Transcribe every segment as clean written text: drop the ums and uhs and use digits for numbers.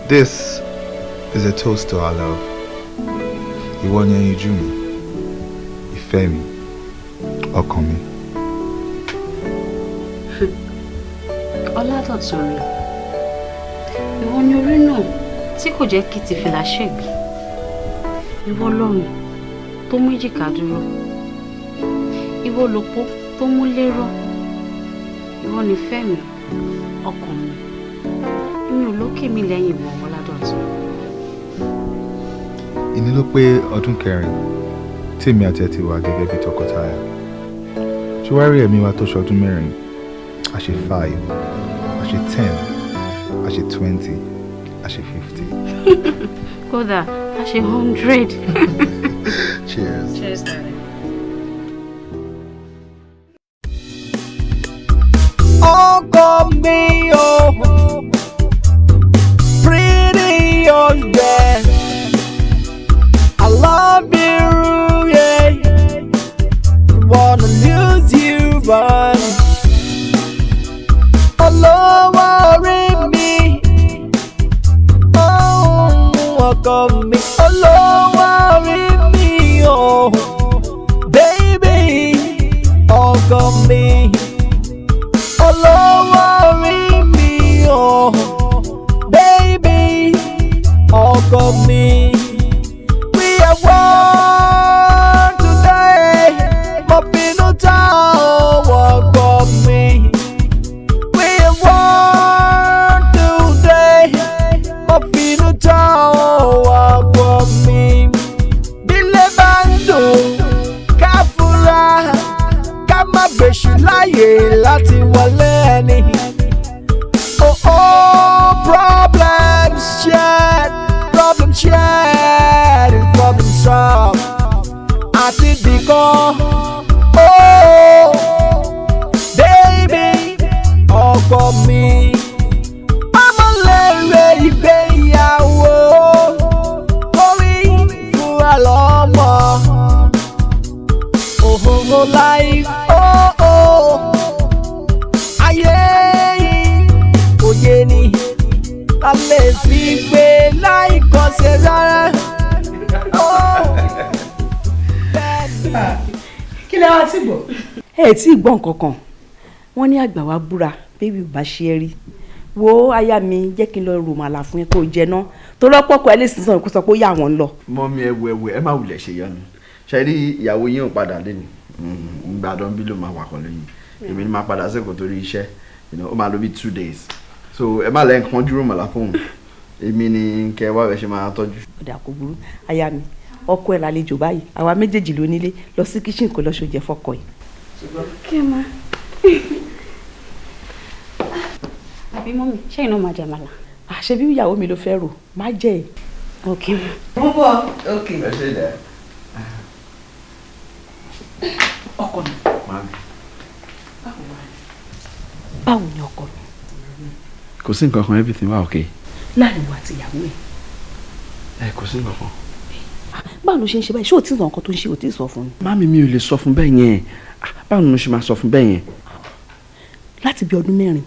This is a toast to our love. Ìwọ ni ẹyinjú mi, ìfẹ́ mi, ọkàn mi. Ọládọ̀tun rẹ̀, ìwọ ni orí náà tí kò jẹ́ kí tìfìlà ṣègbè. Ìwọ lọ́rùn tó mú èjìká dúró. Ìwọ lòpó tó mú lérò. Ìwọ nífẹ̀ẹ́ mi, ọkàn mi. Èmi ò lókè mi lẹ́yìn ìwọ, Ọládọ̀tun. Ìní ló pé ọdún 4 tí èmi àti ẹ ti wà gẹ́gẹ́ bí tọkọtaya. Ṣé wàá rí ẹ̀mí wa tó ṣọdún 4? A ṣe 5, a ṣe 10, a ṣe 20, a ṣe 50. Kódà, a ṣe 100. Cheers. Cheers, darling. Ọkọ mi o, pretty oh yeah, I love you, yeah, wanna lose you but olówó orí mi, oh, ọkọ mi, olówó orí mi o, baby, ọkọ mi, olówó orí mi o, baby, ọkọ mi. We are one today, mo pinnu tá ọkọ mi. We are one today, mo pinnu tá ọkọ mi. Bílẹ̀ bá ń dùn, ká fura, ká má gbèsù láàyè láti wọlé ẹni. Oh, oh, problems shared, problem shared, problem solved. Àti dìkan, oh, baby, ọkọ mi. Ọmọlẹ́rẹ̀ ìgbéyàwó, orí fúnra lọ́mọ. Òhòhò life, oh, oh, ayé yìí kò yé ni a lè fi gbé láì kọsẹ̀ rárá. Oh, Kí lẹ wá sí gbọ́? Ẹ tí ì gbọ́ nǹkan kan. Wọ́n ní àgbà wa búra bébí ò bá ṣe é rí. Wo aya mi, jẹ́ kí n lọ rò màlà fún ẹ kó o jẹ ná, torí ọ̀pọ̀kọ̀ ẹ lè sísan kó sọ pé ó yà wọ́n lọ. Mummy, ẹ wo, ẹ wo, ẹ má wulẹ̀ ṣe yọnu. Ṣe rí, ìyàwó yín ò padà lé ní Ìbàdàn bí, ló máa wà pẹ̀lú yín. Èmi ni máa padà sẹ́kọ̀ọ́ torí iṣẹ́, ó máa lò bí 2 days, so ẹ má lẹ́ nǹkan dúró mọ̀lá fóun. Èmi ni kẹ wá bẹ ṣe máa tọ́jú. Ọ̀dà, kò burú, aya mi. Ọkọ ẹ̀ lálejò báyìí, àwa méjèèjì ló nílé. Lọ sí kitchen kó lọ ṣoúnjẹ fọ́kọ ẹ̀. Kí ẹ máa. Àbí mummy, ṣé iná máa jàmàlà? Àṣẹ bí ìyàwó mi ló fẹ́ rò má jẹ́ ẹ̀. Ok ma. Mo bọ̀, ok. Ẹ ṣe dẹ. Ọkọ mi. Mummy. Báwo ni, ọkọ mi? Kò sí nǹkan kan, everything wà okay. Láàrin wa àti ìyàwó ẹ̀. Ẹ kò sí nǹkan kan. Báwo ló ṣe ń ṣe báyìí? Ṣé o ti sọ nǹkan tó ń ṣe, o ti sọ fún mi? Mummy, mi ò lè sọ fún bẹ́ẹ̀ yẹn. Ah, báwo ni mo ṣe máa sọ fún bẹ́ẹ̀ yẹn? Láti bí ọdún 4,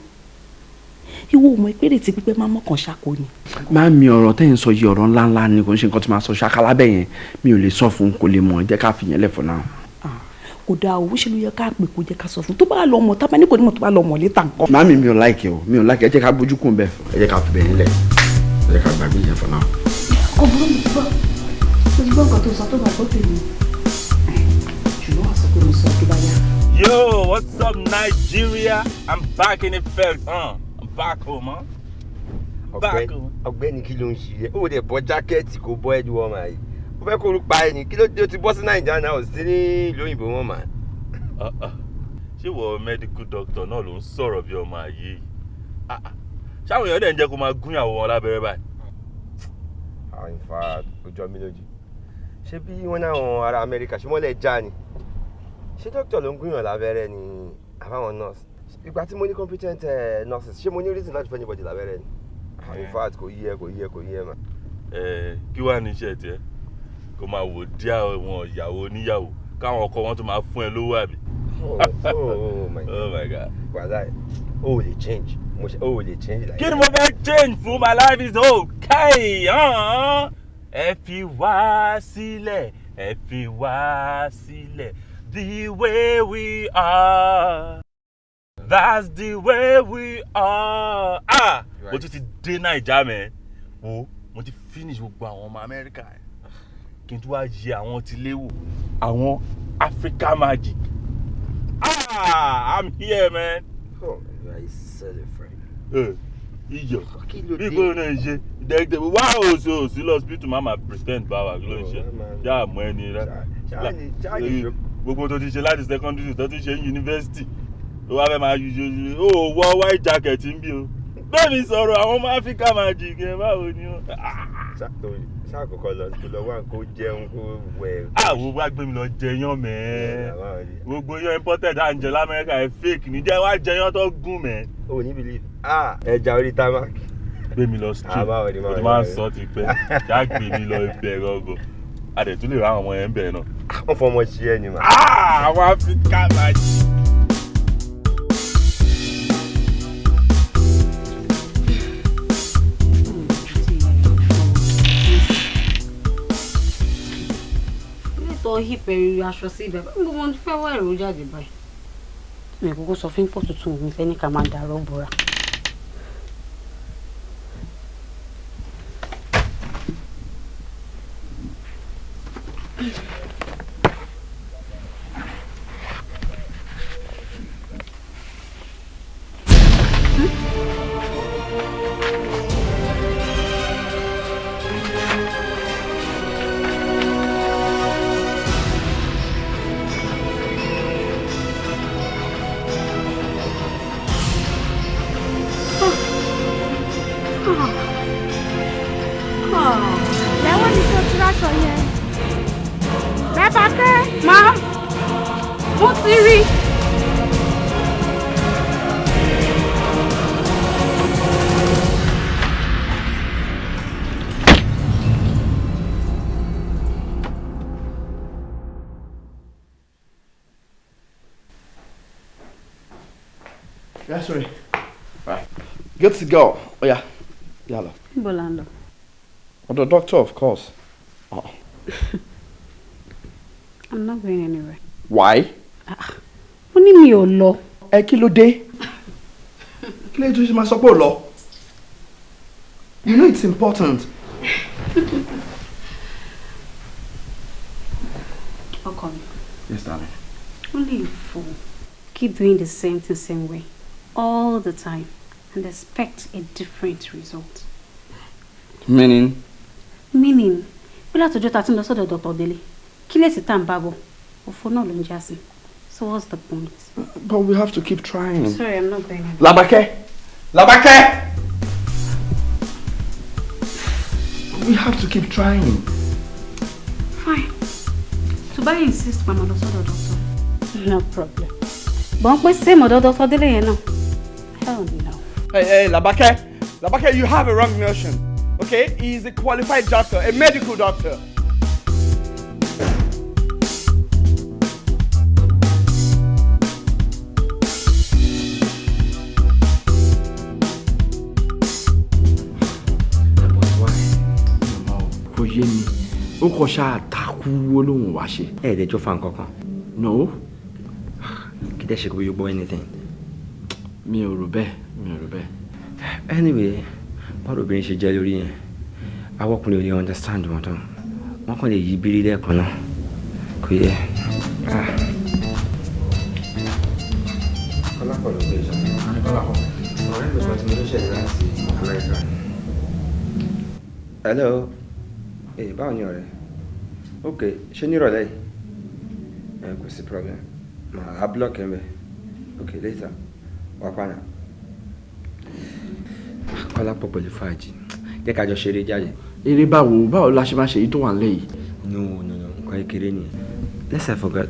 ìwọ ò mọ̀ ìpèrè tí pípẹ́ máa mọ́kàn ṣáko ni. Mummy, ọ̀rọ̀ tẹ́yìn sọ yìí, ọ̀rọ̀ ńláńlá ni. Kò ń ṣe nǹkan tí máa sọ ṣákálá bẹ́ẹ̀ yẹn. Mi ò lè sọ fún, kò lè mọ̀. Ẹ jẹ́ ká fi yẹn lẹ̀ for now. Kò dáa o. Ṣe ló yẹ ká pè kó jẹ́ ká sọ fún. Tó bá lọ mọ̀, tá bá ní kò ní mọ̀, tó bá lọ mọ̀ létà nǹkan? Mummy, mi ò like o, mi ò like. Ẹ jẹ́ ká bójú kún bẹ́ẹ̀, ẹ jẹ́ ká fi bẹ́ẹ̀ yẹn lẹ̀, ẹ jẹ́ ká gbàgbé yẹn for now. Kò burú, mi gbọ́, mo ti gbọ́ nǹkan tó sọ. Tó bá gbọ́ tèmi, ṣùgbọ́n wàá sọ pé mo sọ tó bá yá. Yo, what's up, Nigeria? I'm back in effect, huh? I'm back home, huh? Back home. Ọ̀gbẹ́ni, kí ló ń ṣe ẹ́? Ó dẹ̀ bọ́ jacket, kó bọ́ head warmer yìí. Ó fẹ́ kó orú pa ẹ ní? Kí ló dé? Ó ti bọ́ sí Nàìjíríà náà, ò sí ní ìlú òyìnbó wọn mà. Ṣé ìwọ medical doctor náà ló ń sọ̀rọ̀ bí ọmọ ayé yìí? Ah, ah. Ṣáwọn èèyàn dẹ̀ ń jẹ́ kó máa gúnyàwó wọn lábẹ́rẹ́ báyìí? Ah, in fact, ó jọ mí lójú. Ṣé bí wọ́n náwọn ará Amẹ́ríkà, ṣé wọ́n lè já ni? Ṣé doctor ló ń gúnyàn lábẹ́rẹ́ ni àbáwọn nurse? Ìgbà tí mo ní competent nurses, ṣé mo ní reason láti fẹ́ anybody lábẹ́rẹ́ ni? Ah, in fact, kò yí ẹ, kò yí ẹ, kò yí ẹ mà. Ẹ kí wàá ní iṣẹ́ tiẹ̀ kó máa wò dí àwọn ìyàwó oníyàwó, káwọn ọkọ wọn tó máa fún ẹ lówó, àbí? Oh my God. Oh my God. Wàhálà, o ò lè change. Mo ṣe, o ò lè change like. Kí ni mo fẹ́ change fún? My life is okay. Ẹ fi wá sílẹ̀, ẹ fi wá sílẹ̀. The way we are, that's the way we are. Ah! Mo tún ti dé Naija mẹ́. Wo, mo ti finish gbogbo àwọn ọmọ Amẹ́ríkà ẹ̀. Kí n tún wá yẹ àwọn tí léwò. Àwọn Africa Magic. Ah! I'm here, man. Oh, you are a silly friend. Iyọ̀ Kí ló dé? bí kò náà ṣe dẹ́gbẹ́ wá òsì òsì lọ hospital, má máa pretend bá wa, kí ló ń ṣe yá àmọ́ ẹni rẹ gbogbo tó ti ṣe láti secondary tó ti ṣe ní university tó wá fẹ́ máa yù ó wọ white jacket ń bí o bẹ́ẹ̀ mi sọ̀rọ̀ àwọn ọmọ Africa Magic ẹ̀, báwo ni ó. Ṣàkókò lọ kó lọ wá kó jẹun, kó wẹ̀. Àwọn wá gbé mi lọ jẹyán mẹ́ẹ́, gbogbo yán imported à ń jẹ lamẹ́ríkà ẹ̀ fake ní jẹ́ wá jẹyán tó gún mẹ́ẹ́. O ní believe, ah, ẹja orí tarmac. Gbé mi lọ street, o ti máa ń sọ ti pẹ́, ṣáà gbé mi lọ ibẹ̀ gọ́gọ́, a dẹ̀ tún lè ra àwọn ọmọ yẹn ń bẹ̀ náà. Wọ́n fọmọ ṣe ẹ ni mà. Àwọn Africa Magic. Tó hípẹ̀ aṣọ sí ibẹ̀ báyìí, mo fẹ́ wá èrò jáde báyìí. Mi kúkú sọ fún pọ̀ tuntun, mi fẹ́ ní ká máa dàrọ́ bora. Lẹ́wọ́n ní kí o ti ráṣọ yẹn. Lábàkẹ́. Má mo ti rí. Yeah, sorry. Right. Good to go. Oh yeah. Yalla. Níbo la ń lọ? Oh, the doctor, of course. Oh. I'm not going anywhere. Why? Mo ní mi ò lọ. Ẹ kí ló dé? Kí ló dé tó ṣe máa sọ pé ò lọ? You know it's important. Ọkọ mi. Yes, darling. Only a fool keep doing the same thing same way all the time and expect a different result. Meaning? Meaning, bí látọjọ́ ta ti ń lọ sọ́dọ̀ Dr. Délé, kí lè sì tá à ń bá bọ̀, òfo náà ló ń já sí. So what's the point? But we have to keep trying. Sorry, I'm not going anywhere. Labake! Labake! We have to keep trying. Fine. To bá insist pa máa lọ sọ́dọ̀ doctor. No problem. Bọ́n pé same ọ̀dọ̀ Dr. Délé yẹn náà. Hell no. Hey, hey, Labake! Labake, you have a wrong notion. Okay? He's a qualified doctor, a medical doctor. Kò yé mi, ó kọ ṣáà takú, ó lóun wá ṣe. Ẹ ẹ̀ dẹ́jọ́ fa nǹkan kan. No. Kí dẹ́ ṣe kó yóò gbọ́ anything. Mi ò rò bẹ́ẹ̀, mi ò rò bẹ́ẹ̀. Anyway, báwo obìnrin ṣe jẹ́ lórí yẹn, àwọn ọkùnrin ò lè understand wọn tán, wọ́n kàn lè yí bírí lẹ́ẹ̀kan náà, kò yẹ. Kọ́lápọ̀ ló gbé ìjà. Ọ̀rẹ́ mi kan tí mo ló ṣẹlẹ̀ láti Amẹ́ríkà. Hello, ee, báwo ni ọ̀rẹ́? Ok, ṣé nírọ̀lẹ́ yìí? Ẹ kò sí problem, màá block ẹ mẹ́. Ok, later, wà pa náà. Kọ́lápọ̀ pẹ̀lú fàájì, jẹ́ ká jọ ṣeré jáde. Eré báwo? Báwo la ṣe máa ṣe èyí tó wà nílẹ̀ yìí? No, no, no, nǹkan kékeré nìyẹn. Let's I forget.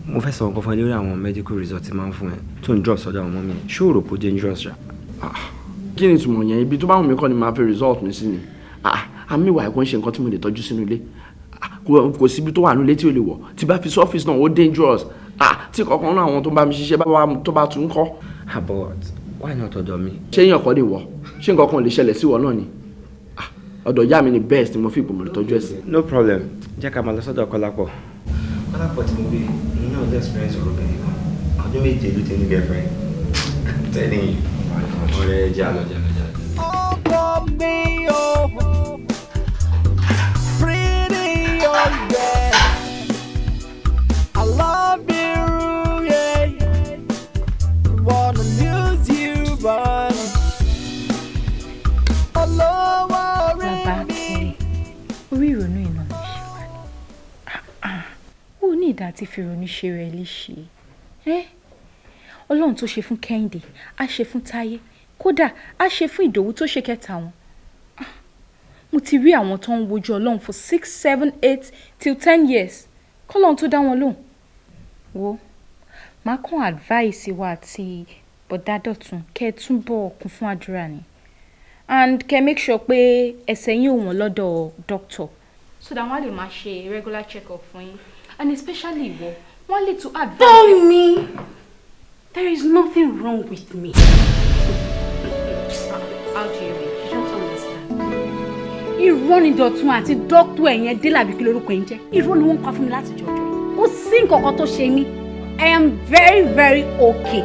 Mo fẹ́ sọ nǹkan fún ẹ lórí àwọn medical results tí máa ń fún ẹ tó ń drop sọ́dọ̀ àwọn ọmọ mi. Ṣé o rò pé ó dangerous ṣá? Kí ni ìtumọ̀ yẹn? Ibi tó bá wù mí kọ́ ni màá fi result mi sí ni. Àmì ìwà ẹ̀kọ́ ń ṣe nǹkan tí mo lè tọ́jú sínú ilé. Kò síbi tó wà nílé tí o lè wọ̀. Tí bá fi sí ọ́fíìsì náà, ó dangerous. Ah, tí kankan náà àwọn tó ń bá mi ṣiṣẹ́ bá wà tó bá tún kọ́. Ah, but why not ọ̀dọ̀ mi? Ṣé èèyàn kan lè wọ̀? Ṣé nǹkan kan lè ṣẹlẹ̀ sí ìwọ náà ni? Ah, ọ̀dọ̀ ìyá mi ni best ni mo fi ìgbìmọ̀ tọ́jú ẹ̀ sí. No problem, jẹ́ ká máa lọ sọ́dọ̀ Kọ́lápọ̀. Kọ́lápọ̀ tí mo bí ní náà lè experience ọ̀rọ̀ obìnrin kan. Ọdún 7 ló ti ní girlfriend. I'm telling you. Ọ̀rẹ́, jẹ́ àlọ́, jẹ́ àlọ́, jẹ́ àlọ́. Ọkọ mi o, pretty young girl, I love you, yeah. Wanna lose you, but olówó orí Bàbá mi. Kẹ́, orí ìrònú iná ló ṣe wá ní. Ó ní ìdá tí fi ìrònú ṣe rẹ̀ léṣe. Ẹ́, Ọlọ́run tó ṣe fún Kẹ́hìndé, á ṣe fún Táyé, kódà á ṣe fún Ìdòwú tó ṣe kẹta wọn. Ah, mo ti rí àwọn tó ń wojú Ọlọ́run for 6, 7, 8 till 10 years kọ́lọ́run tó dá wọn lóhùn. Wo, màá kàn advice wa àti Bọ̀dá Dọ̀tun kẹ́ ẹ túbọ̀ kún fún àdúrà ni, and kẹ́ make sure pé ẹsẹ̀ yín ò wọ́n lọ́dọ̀ doctor, so that wọ́n á lè máa ṣe regular check up fún yín, and especially ìwọ, wọ́n lè tún advice. Tell me, there is nothing wrong with me. How do you mean? You don't understand. Irọ́ ni Dọ̀tun àti dókítà ẹ̀yẹn dé làbí kí lórúkọ ẹ̀ ń jẹ́. Irọ́ ni wọ́n ń pa fún mi láti jọjọ́ yìí. Kò sí nǹkan kan tó ṣe mí. I am very very okay.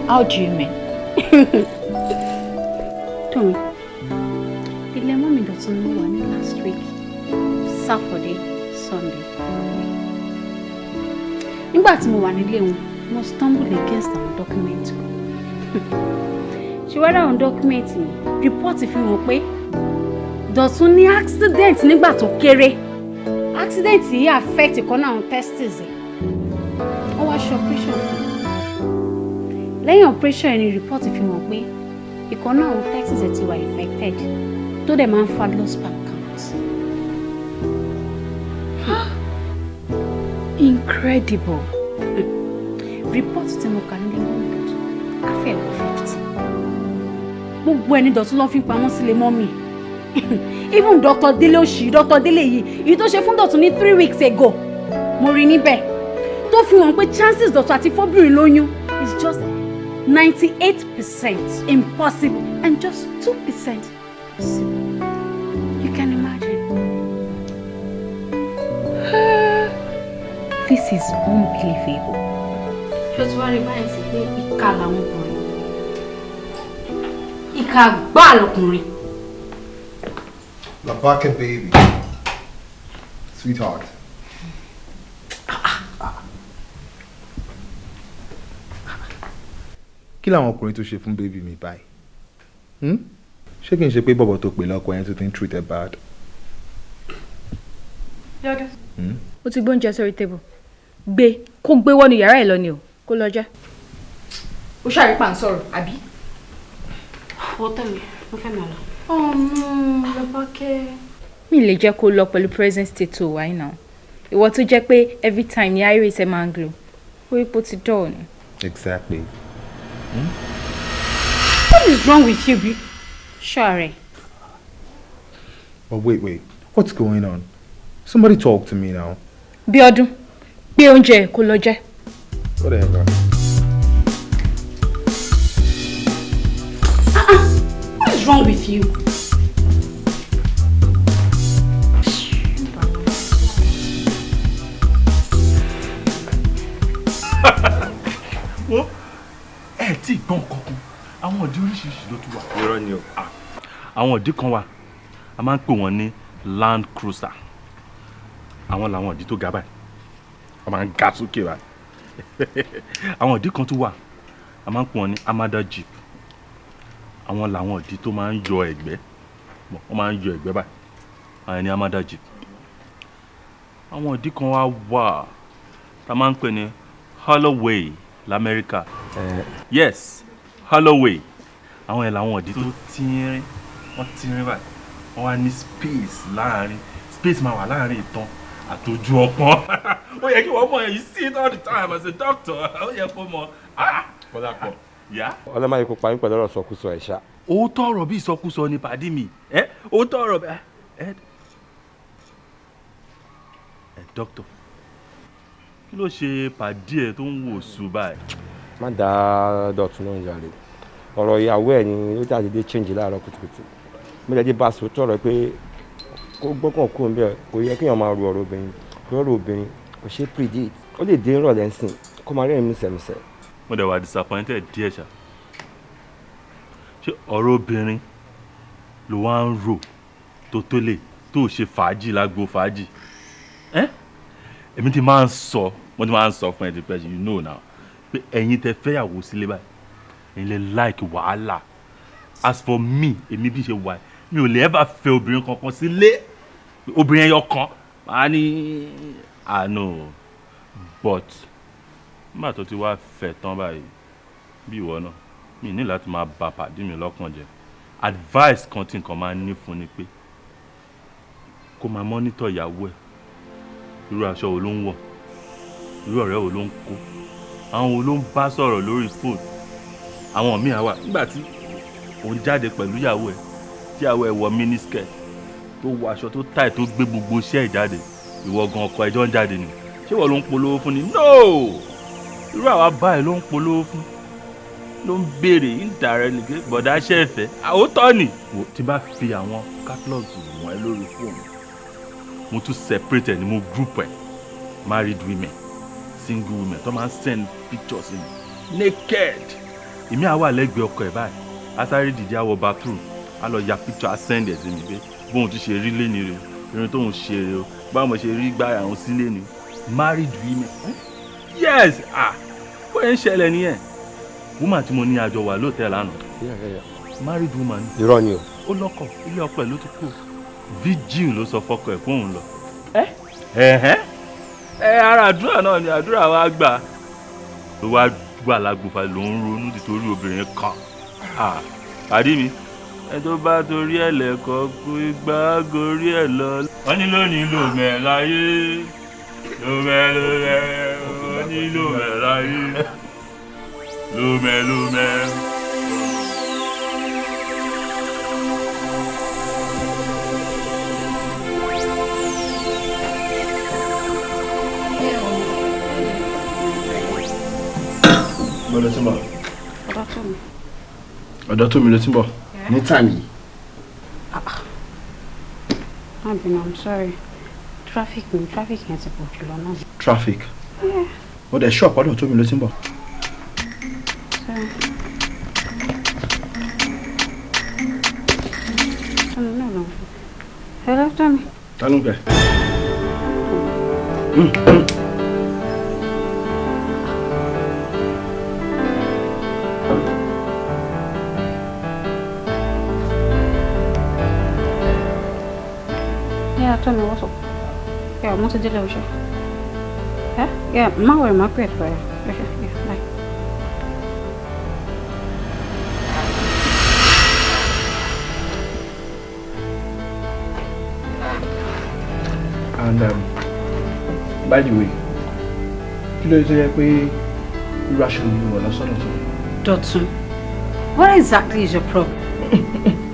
How do you mean? Tómi, ilé mummy Dọ̀tun ni mo wà ní last week, Saturday, Sunday. Nígbà tí mo wà nílé wọn, mo stumble against àwọn document kan. Ṣé wàá rí àwọn document yẹn? Report fi hàn pé Dọ̀tun ní accident nígbà tó kéré. Accident yìí affect ìkan náà àwọn testes ẹ̀. Wọ́n wá ṣe operation fún un. Lẹ́yìn operation yẹn ni report fi hàn pé ìkan náà àwọn testes ẹ̀ ti wà infected, tó dẹ̀ máa ń fa low sperm count. Incredible. Report tí mo kà nílé mummy Dọ̀tun á fẹ́ wọ 50. Gbogbo ẹni Dọ̀tun ló fi ń pamọ́ sílé mummy. Even Dr. Délé òṣì, Dr. Délé yìí, èyí tó ṣe fún Dọ̀tun ní 3 weeks ago, mo rí níbẹ̀ tó fi hàn pé chances Dọ̀tun àti fóbìnrin lóyún is just 98% impossible and just 2% possible. You can imagine. This is unbelievable. Ṣé o ti wá rí báyìí sí pé ìkà làwọn ọkùnrin, ìkà gbáà lọkùnrin. Labake baby. Sweetheart. Kí làwọn ọkùnrin tó ṣe fún baby mi báyìí? Hmm? Ṣé kí n ṣe pé bọ̀bọ̀ tó pè lọ́kọ yẹn tó ti ń treat ẹ bad? Lọ́dún. Hmm? Ó ti gbóúnjẹ sórí table. Gbé kó gbé wọnú yàrá ẹ̀ lọ ni o, kó lọ jẹ́. Ó ṣàrípà ń sọ̀rọ̀, àbí? Ó tẹ̀ mí, mo fẹ́ máa lọ. Ọmọ Lọ́bákẹ́. Mi lè jẹ́ kó lọ pẹ̀lú present state tó wáyé náà. Ìwọ tó jẹ́ pé every time ni iris ẹ máa ń glow. Orí ipò ti dọ̀ ni. Exactly. What is wrong with you, bí? Ṣọ́ọ̀rẹ́. But wait, wait. What's going on? Somebody talk to me now. Bíọ́dún, gbé oúnjẹ kó lọ jẹ. Whatever. What is wrong with you? Wo, ẹ tí ì gbọ́n kankan, àwọn ìdí oríṣiríṣi ló tún wà. Irọ́ ni o. Àwọn ìdí kan wà, a máa ń pè wọ́n ní Land Cruiser. Àwọn làwọn ìdí tó ga báyìí, wọ́n máa ń ga sókè báyìí. Àwọn ìdí kan tún wà, a máa ń pè wọ́n ní Armada Jeep. Àwọn làwọn ìdí tó máa ń yọ ẹ̀gbẹ́, wọ́n máa ń yọ ẹ̀gbẹ́ báyìí. Àwọn ní Armada Jeep. Àwọn ìdí kan wá wà tá a máa ń pè ní Holloway lamẹ́ríkà. Yes, Holloway. Àwọn yẹn làwọn ìdí tó tínrín, wọ́n tínrín báyìí, wọ́n wá ní space láàrin, space máa wà láàrin ìtàn àtòjú ọpọ́n. Ó yẹ kí wọ́n mọ̀. You see it all the time as a doctor. Ó yẹ kó mọ̀. Kọ́lápọ̀. Yeah. Ọlọ́mọ yìí kò pa mí pẹ̀lú ọ̀rọ̀ sọkúsọ ẹ̀ ṣá. Òótọ́ ọ̀rọ̀ bí ìsọkúsọ ni, pàdí mi. Ẹ òótọ́ ọ̀rọ̀ ẹ ẹ ẹ doctor. Kí ló ṣe pàdé ẹ tó ń wò sùn báyìí? Má dá Dọ̀tun náà jàre. Ọ̀rọ̀ ìyàwó ẹ̀ ni ó jáde dé change láàárọ̀ kùtùkùtù. Mo jẹ́ bá a sọ tọ̀rọ̀ pé kó gbọ́kàn kúrò níbẹ̀, kò yẹ kéèyàn máa ru ọ̀rọ̀ obìnrin. Ọ̀rọ̀ obìnrin kò ṣe predict. Ó lè dé ìrọ̀lẹ́ ńsìn kó máa rẹ́rìn-ín mísẹ̀mísẹ̀. Mo dẹ̀ wà disappointed díẹ̀ ṣá. Ṣé ọ̀rọ̀ obìnrin ló wá ń rò tó tó lè tó ṣe fàájì lágbo fàájì? Èmi ti máa ń sọ, mo ti máa ń sọ fún ẹ tipẹ́, you know now, pé ẹ̀yin tẹ fẹ́yàwó sílé báyìí, ẹ̀yin lè like wàhálà. As for me, èmi bí ṣe wà, mi ò lè ever fẹ́ obìnrin kankan sílé. Obìnrin ẹyọ kan, màá ní àánú. But nígbà tó ti wá fẹ́ tán báyìí, bí ìwọ náà, mi ní láti máa ba pàdé mi lọ́kàn jẹ́. Advice kan tí nǹkan máa ń ní fún ni pé kó máa monitor ìyàwó ẹ̀. Irú aṣọ wo ló ń wọ̀? Irú ọ̀rẹ́ wo ló ń kó? Àwọn wo ló ń bá sọ̀rọ̀ lórí phone? Àwọn míì á wà nígbà tí òun jáde pẹ̀lú ìyàwó ẹ̀, tí ìyàwó ẹ̀ wọ miniskirt, tó wọ aṣọ tó tight, tó gbé gbogbo iṣẹ́ ẹ̀ jáde. Ìwọ gan ọkọ ẹjọ́ ń jáde ni. Ṣé ìwọ ló ń polówó fún ni? No! Irú àwa báyìí ló ń polówó fún. Ló ń béèrè indirectly pé bọ̀dá ṣẹ́ ẹ̀fẹ́. Àwòtọ́ ni. Wò tí bá fi àwọn catalogs wọ̀n ẹ́ lórí fóònù. Mo tún separate ẹ̀ ni, mo group ẹ̀. Married women, single women tó máa ń send pictures mi naked. Èmi á wà lẹ́gbẹ̀ẹ́ ọkọ ẹ̀ báyìí. A sáré dìde, á wọ bathroom, á lọ ya picture, á send ẹ̀ sí mi pé bóun ti ṣe rí léni rè, irun tóun ṣe rè o, báwo mo ṣe rí gbá àwọn sílé ni. Married women. Yes! Ah! Bóyá ń ṣẹlẹ̀ nìyẹn. Woman tí mo ní àjọ wà lóòtẹ́ẹ̀lì lánàá. Married woman. Irọ́ ni o. Ó lọ́kọ, ilé ọkọ ẹ̀ ló ti kú. Vigil ló sọ fọ́kọ ẹ̀ fóun lọ. Ẹ́? Ẹ̀hẹ́n. Ẹ ara àdúrà náà ni àdúrà wa gbà. Ló wá wà lágbófa ló ń ronú nítorí obìnrin kan. Ah! Pàdé mi. Ẹ tó bá torí ẹ̀ lẹ́kọ̀ọ́ kú igbá gorí ẹ̀ lọ. Wọ́n ní lónìí lò mẹ́ láyé. Lò mẹ́ lò mẹ́. Wọ́n ní lò mẹ́ láyé. Lò mẹ́ lò mẹ́. Mo lọ sí bọ̀. Ọ̀dọ̀ tó mi. Ọ̀dọ̀ tó mi ló ti ń bọ̀. Ní time yìí. Má bínú, I'm sorry. Traffic ni, traffic yẹn ti pọ̀ jù lọ náà. Traffic. Yeah. Mo dẹ̀ ṣọ́ọ̀pù ọ̀dọ̀ tó mi ló ti ń bọ̀. Sorry. No, no. Hello, Tommy. Ta ló ń pẹ́? Yeah, Tommy, what's up? Yeah, mo ti délé o ṣe. Yeah, yeah, má worry, má pè é tó ẹ. Okay, yeah, bye. And by the way, kí ló dé tó yẹ pé irú aṣọ yìí wọ̀ lọ sọ́dọ̀ tó? Dọ̀tun, what exactly is your problem?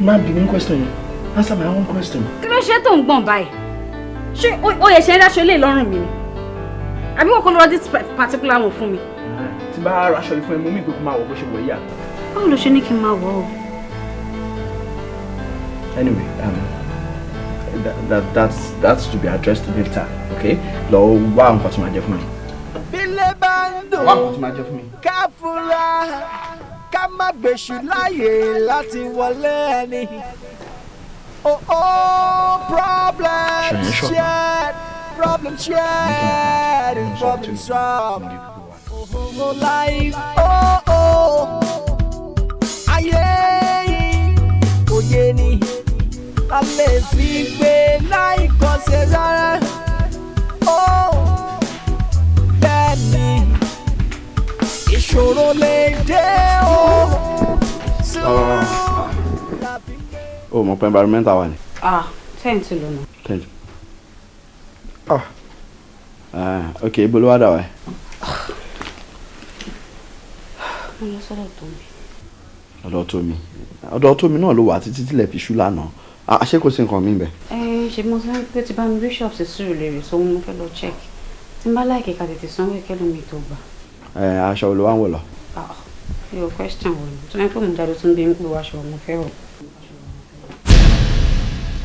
Má bi mí question yẹn. Answer my own question. Kí ló ṣe tó ń gbọ̀n báyìí? Ṣé ó yẹ ṣe ń dáṣọ ilé ìlọ́rùn mi ni? Àbí wọ́n kọ́ ló rọ this particular one fún mi? Tí bá ra aṣọ yìí fún ẹ, mo mí pé kó máa wọ̀ bó ṣe wọ̀ yìí à. Báwo ló ṣe ní kí n máa wọ̀ o? Anyway, that's to be addressed later, okay? Lọ wá nǹkan tí màá jẹ fún mi. Bílẹ̀ bá ń dùn. Wá nǹkan tí màá jẹ fún mi. Ká fura, ká má gbèsù láàyè láti wọlé ẹni. Oh, oh, problem shared, problem shared, problem solved. Oh, oh, life, oh, oh, ayé yìí kò yé ni. A lè fi gbé láì kọsẹ̀ rárá. Oh, bẹ́ẹ̀ ni, ìṣòro lè dé o. O mọ̀ pé environmental wà ní. Ah, 10 ti lọ nà. 10. Ah. Ah, ok, ibo ló wá dà wá? Mo lọ sọ́dọ̀ tó mi. Ọ̀dọ̀ tó mi. Ọ̀dọ̀ tó mi náà ló wà títí tílẹ̀ fi ṣú lánàá. Ah, ṣé kò sí nǹkan mi bẹ̀? Ẹ ṣe mo sọ pé ti bá mi bishop sí Sùúrùlérè, so mo fẹ́ lọ check. Tí n bá láìkè ká tètè sanwó ẹ̀kẹ́ lómi tó gbà. Ẹ aṣọ wo ló wá ń wọ̀ lọ? Ah, yóò question wo ni? Tó yẹ pé mo jáde tún bí ń pè wá aṣọ mo fẹ́ wọ̀.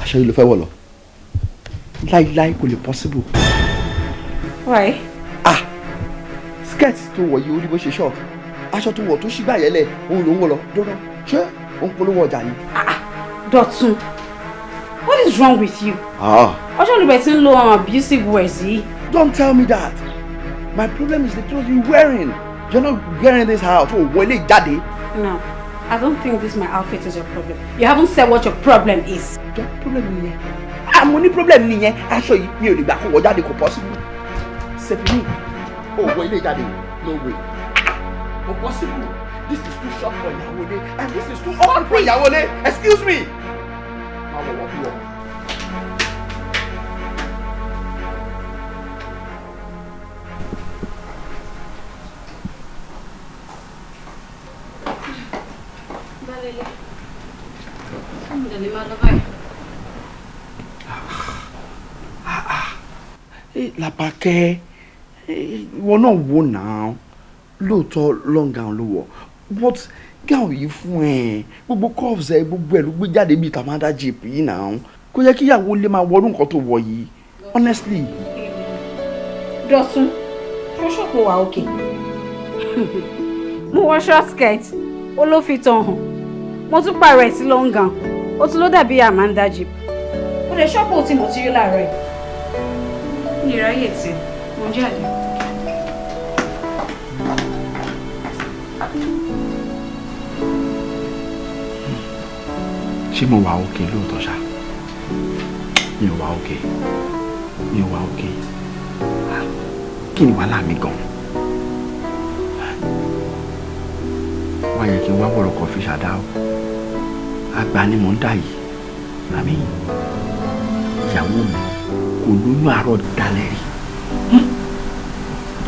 Aṣọ yìí ló fẹ́ wọ̀ lọ? Láíláí, kò lè possible. Why? Ah, skirt tó wọ̀ yìí, ó rí bó ṣe short. Aṣọ tó wọ̀ tó ṣí gbàyẹ̀lẹ̀ òun ló ń wọ̀ lọ. Dúró, ṣé òun polówó ọjà ni? Dọ̀tun, what is wrong with you? Ah. Ọjọ́ olùbẹ̀ tí ń lo àwọn abusive words yìí. Don't tell me that. My problem is the clothes you're wearing. You're not wearing this out. O wọlé jáde. No, I don't think this my outfit is your problem. You haven't said what your problem is. Jọ, problem nìyẹn. Ah, mo ní problem nìyẹn. Aṣọ yìí mi ò lè gbà kó wọ jáde, kò possible. Sefini, o wọ ilé jáde. No way. Kò possible. This is too short for ìyàwó ilé and this is too open for ìyàwó ilé. Excuse me. Má wọ̀ wọ̀ kú wọ̀. Balẹ̀lẹ̀, ṣé mo lè máa lọ báyìí? Làbákẹ́, ìwọ náà wò náà, lóòótọ́ long gown ló wọ̀, but gown yìí fún ẹ, gbogbo curves ẹ, gbogbo ẹ ló gbé jáde bíi Tamada jeep yìí náà. Kò yẹ kí ìyàwó lè máa wọnú nǹkan tó wọ̀ yìí, honestly. Dọ̀tun, ṣó ṣòpò wà òkè. Mo wọ short skirt, ó ló fi tàn hàn. Mo tún pààrọ̀ ẹ̀ sí long gown, ó tún ló dàbí Amanda jeep. Ó lè ṣọ́pù tí mo ti rí láàárọ̀ yìí. Mi ì ráyè tí, mo ń jáde. Ṣé mo wà okay lóòótọ́ ṣá? Mi ò wà okay, mi ò wà okay. Ah, kí ni wàhálà mi gan? Wá yẹ kí n wá wọ̀rọ̀ kan fi ṣàdá o. Àgbà ni mò ń dà yìí. Àmì ìyàwó mi kò lóyún àárọ̀ dalẹ̀ rí.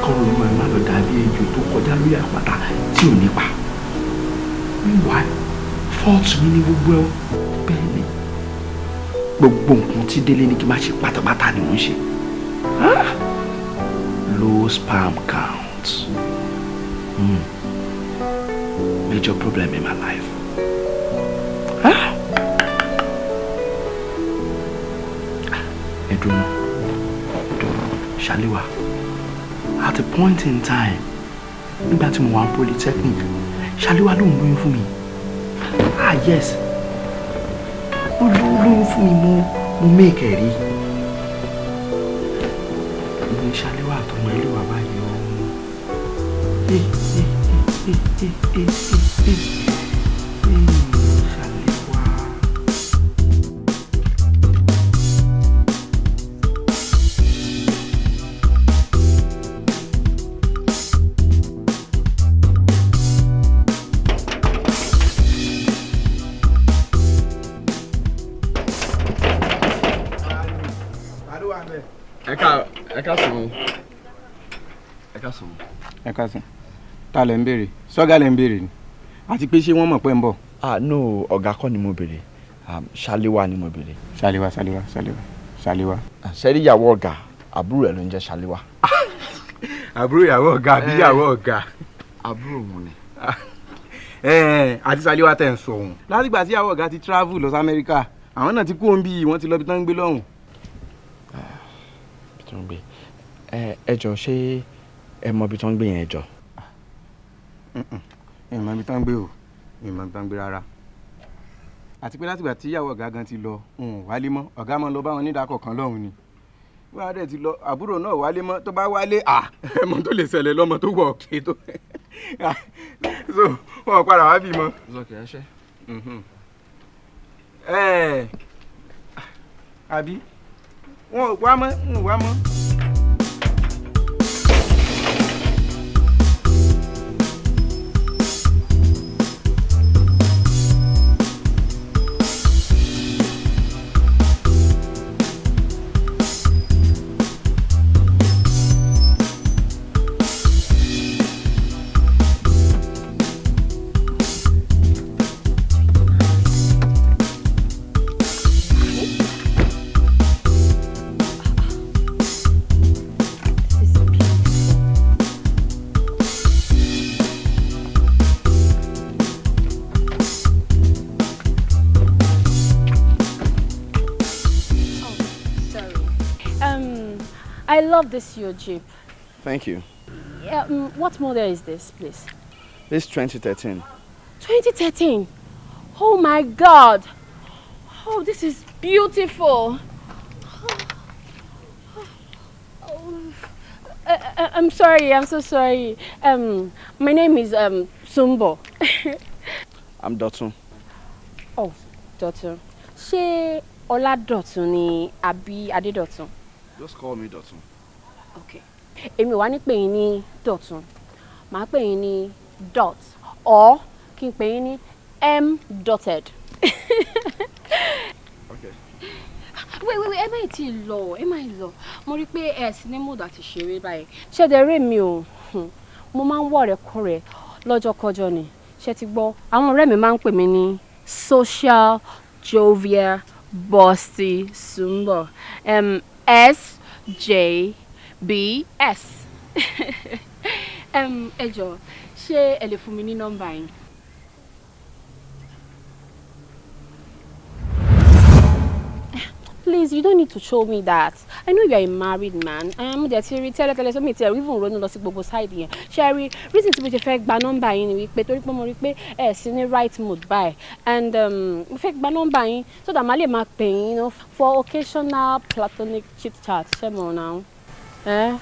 Kọ́rọ̀ olúwa ẹ̀ má lọ dàbí ejò tó kọjá lórí àpáta tí ò ní pa. Meanwhile, fault mi ní gbogbo ẹ o. Bẹ́ẹ̀ ni, gbogbo nǹkan tí Délé ní kí n má ṣe pátápátá ni mò ń ṣe. Ah! Low sperm count. Major problem in my life. Ah! Ẹ dúró, dúró, Ṣàléwá. At a point in time, nígbà tí mo wà ní polytechnic, Ṣàléwá ló ń lóyún fún mi. Ah yes, ó lóyún fún mi, mo make ẹ̀ rí. Ní Ṣàléwá àtọmọ ilé wa báyìí o. Eh, eh, eh, eh, eh, eh, eh, eh, Ṣàléwá. Ẹ ká sùn, ẹ ká sùn. Ẹ káàsán. Ta lẹ ń béèrè? Sọ́gà lẹ ń béèrè ni? Àti pé ṣé wọ́n mọ̀ pé ń bọ̀? Ah no, ọ̀gá kọ́ ni mo béèrè, Ṣàléwá ni mo béèrè. Ṣàléwá, Ṣàléwá, Ṣàléwá, Ṣàléwá. Ṣẹ́rí ìyàwó ọ̀gá, àbúrò ẹ̀ ló ń jẹ́ Ṣàléwá. Àbúrò ìyàwó ọ̀gá àbí ìyàwó ọ̀gá? Àbúrò wọn ni. Àti Ṣàléwá tẹ̀ ń sọ òun. Látìgbà tí ìyàwó ọ̀gá ti travel lọ sí Amẹ́ríkà, àwọn náà ti kú òun bí wọ́n ti lọ bí tán ń gbé lọ́hùn. Bí tó ń gbé? Ẹ jọ, ṣé ẹ mọ ibi tó ń gbé yẹn, ẹ jọ? Ẹ mọ ibi tán ń gbé o, mi mọ ibi tán ń gbé rárá. Àti pé látìgbà tí ìyàwó ọ̀gá gan ti lọ, òun ò wálé mọ́. Ọ̀gá máa ń lọ bá wọn nídàákọ̀ kan lọ́hùn ni. Wọ́n á dẹ̀ ti lọ, àbúrò náà wálé mọ́. Tó bá wálé, à ẹmọ tó lè ṣẹlẹ̀ lọ́mọ tó wọ̀ ọ̀kẹ́ tó. So wọn ò padà wá bí mọ́. Lọ́kẹ̀ ẹ ṣe. Ẹ àbí wọn ò wá mọ́, wọn ò wá mọ́. I love this your Jeep. Thank you. Yeah, what model is this, please? This 2013. 2013. Oh my God. Oh, this is beautiful. Oh, I'm sorry. I'm so sorry. My name is Sumbo. I'm Dotun. Oh, Dotun. Ṣé Ọládọ̀tun ni àbí Adédọ̀tun? Just call me Dotun. Okay. Èmi wá ní pè yín ní Dọ̀tun. Màá pè yín ní Dot or kí n pè yín ní M dotted. Okay. Wait, wait, wait, ẹ má tí ì lọ, ẹ má ì lọ. Mo rí pé ẹ sì ní mood àti ṣeré báyìí. Ṣé dẹ̀ rè mi o? Mo máa ń wọ̀ ọ̀rẹ́ kọ̀rẹ́ lọ́jọ́kọjọ́ ni. Ṣé ti gbọ́? Àwọn ọ̀rẹ́ mi máa ń pè mí ní Social Jovial Bossy Sumbo. S J B S. Ẹ jọ̀ọ́, ṣé ẹ lè fún mi ní nọ́mbà yín? Please, you don't need to show me that. I know you are a married man. Mo dẹ̀ ti rí tẹ́lẹ̀tẹ́lẹ̀, so mi ti ẹ̀ even ronú lọ sí gbogbo side yẹn. Ṣé ẹ rí, reason tí mo ṣe fẹ́ gba nọ́mbà yín ni wípé torí pé mo rí pé ẹ sí ní right mood báyìí. And mo fẹ́ gba nọ́mbà yín so that màá lè máa pè yín for occasional platonic chit chat. Ṣé mo náà? Eh?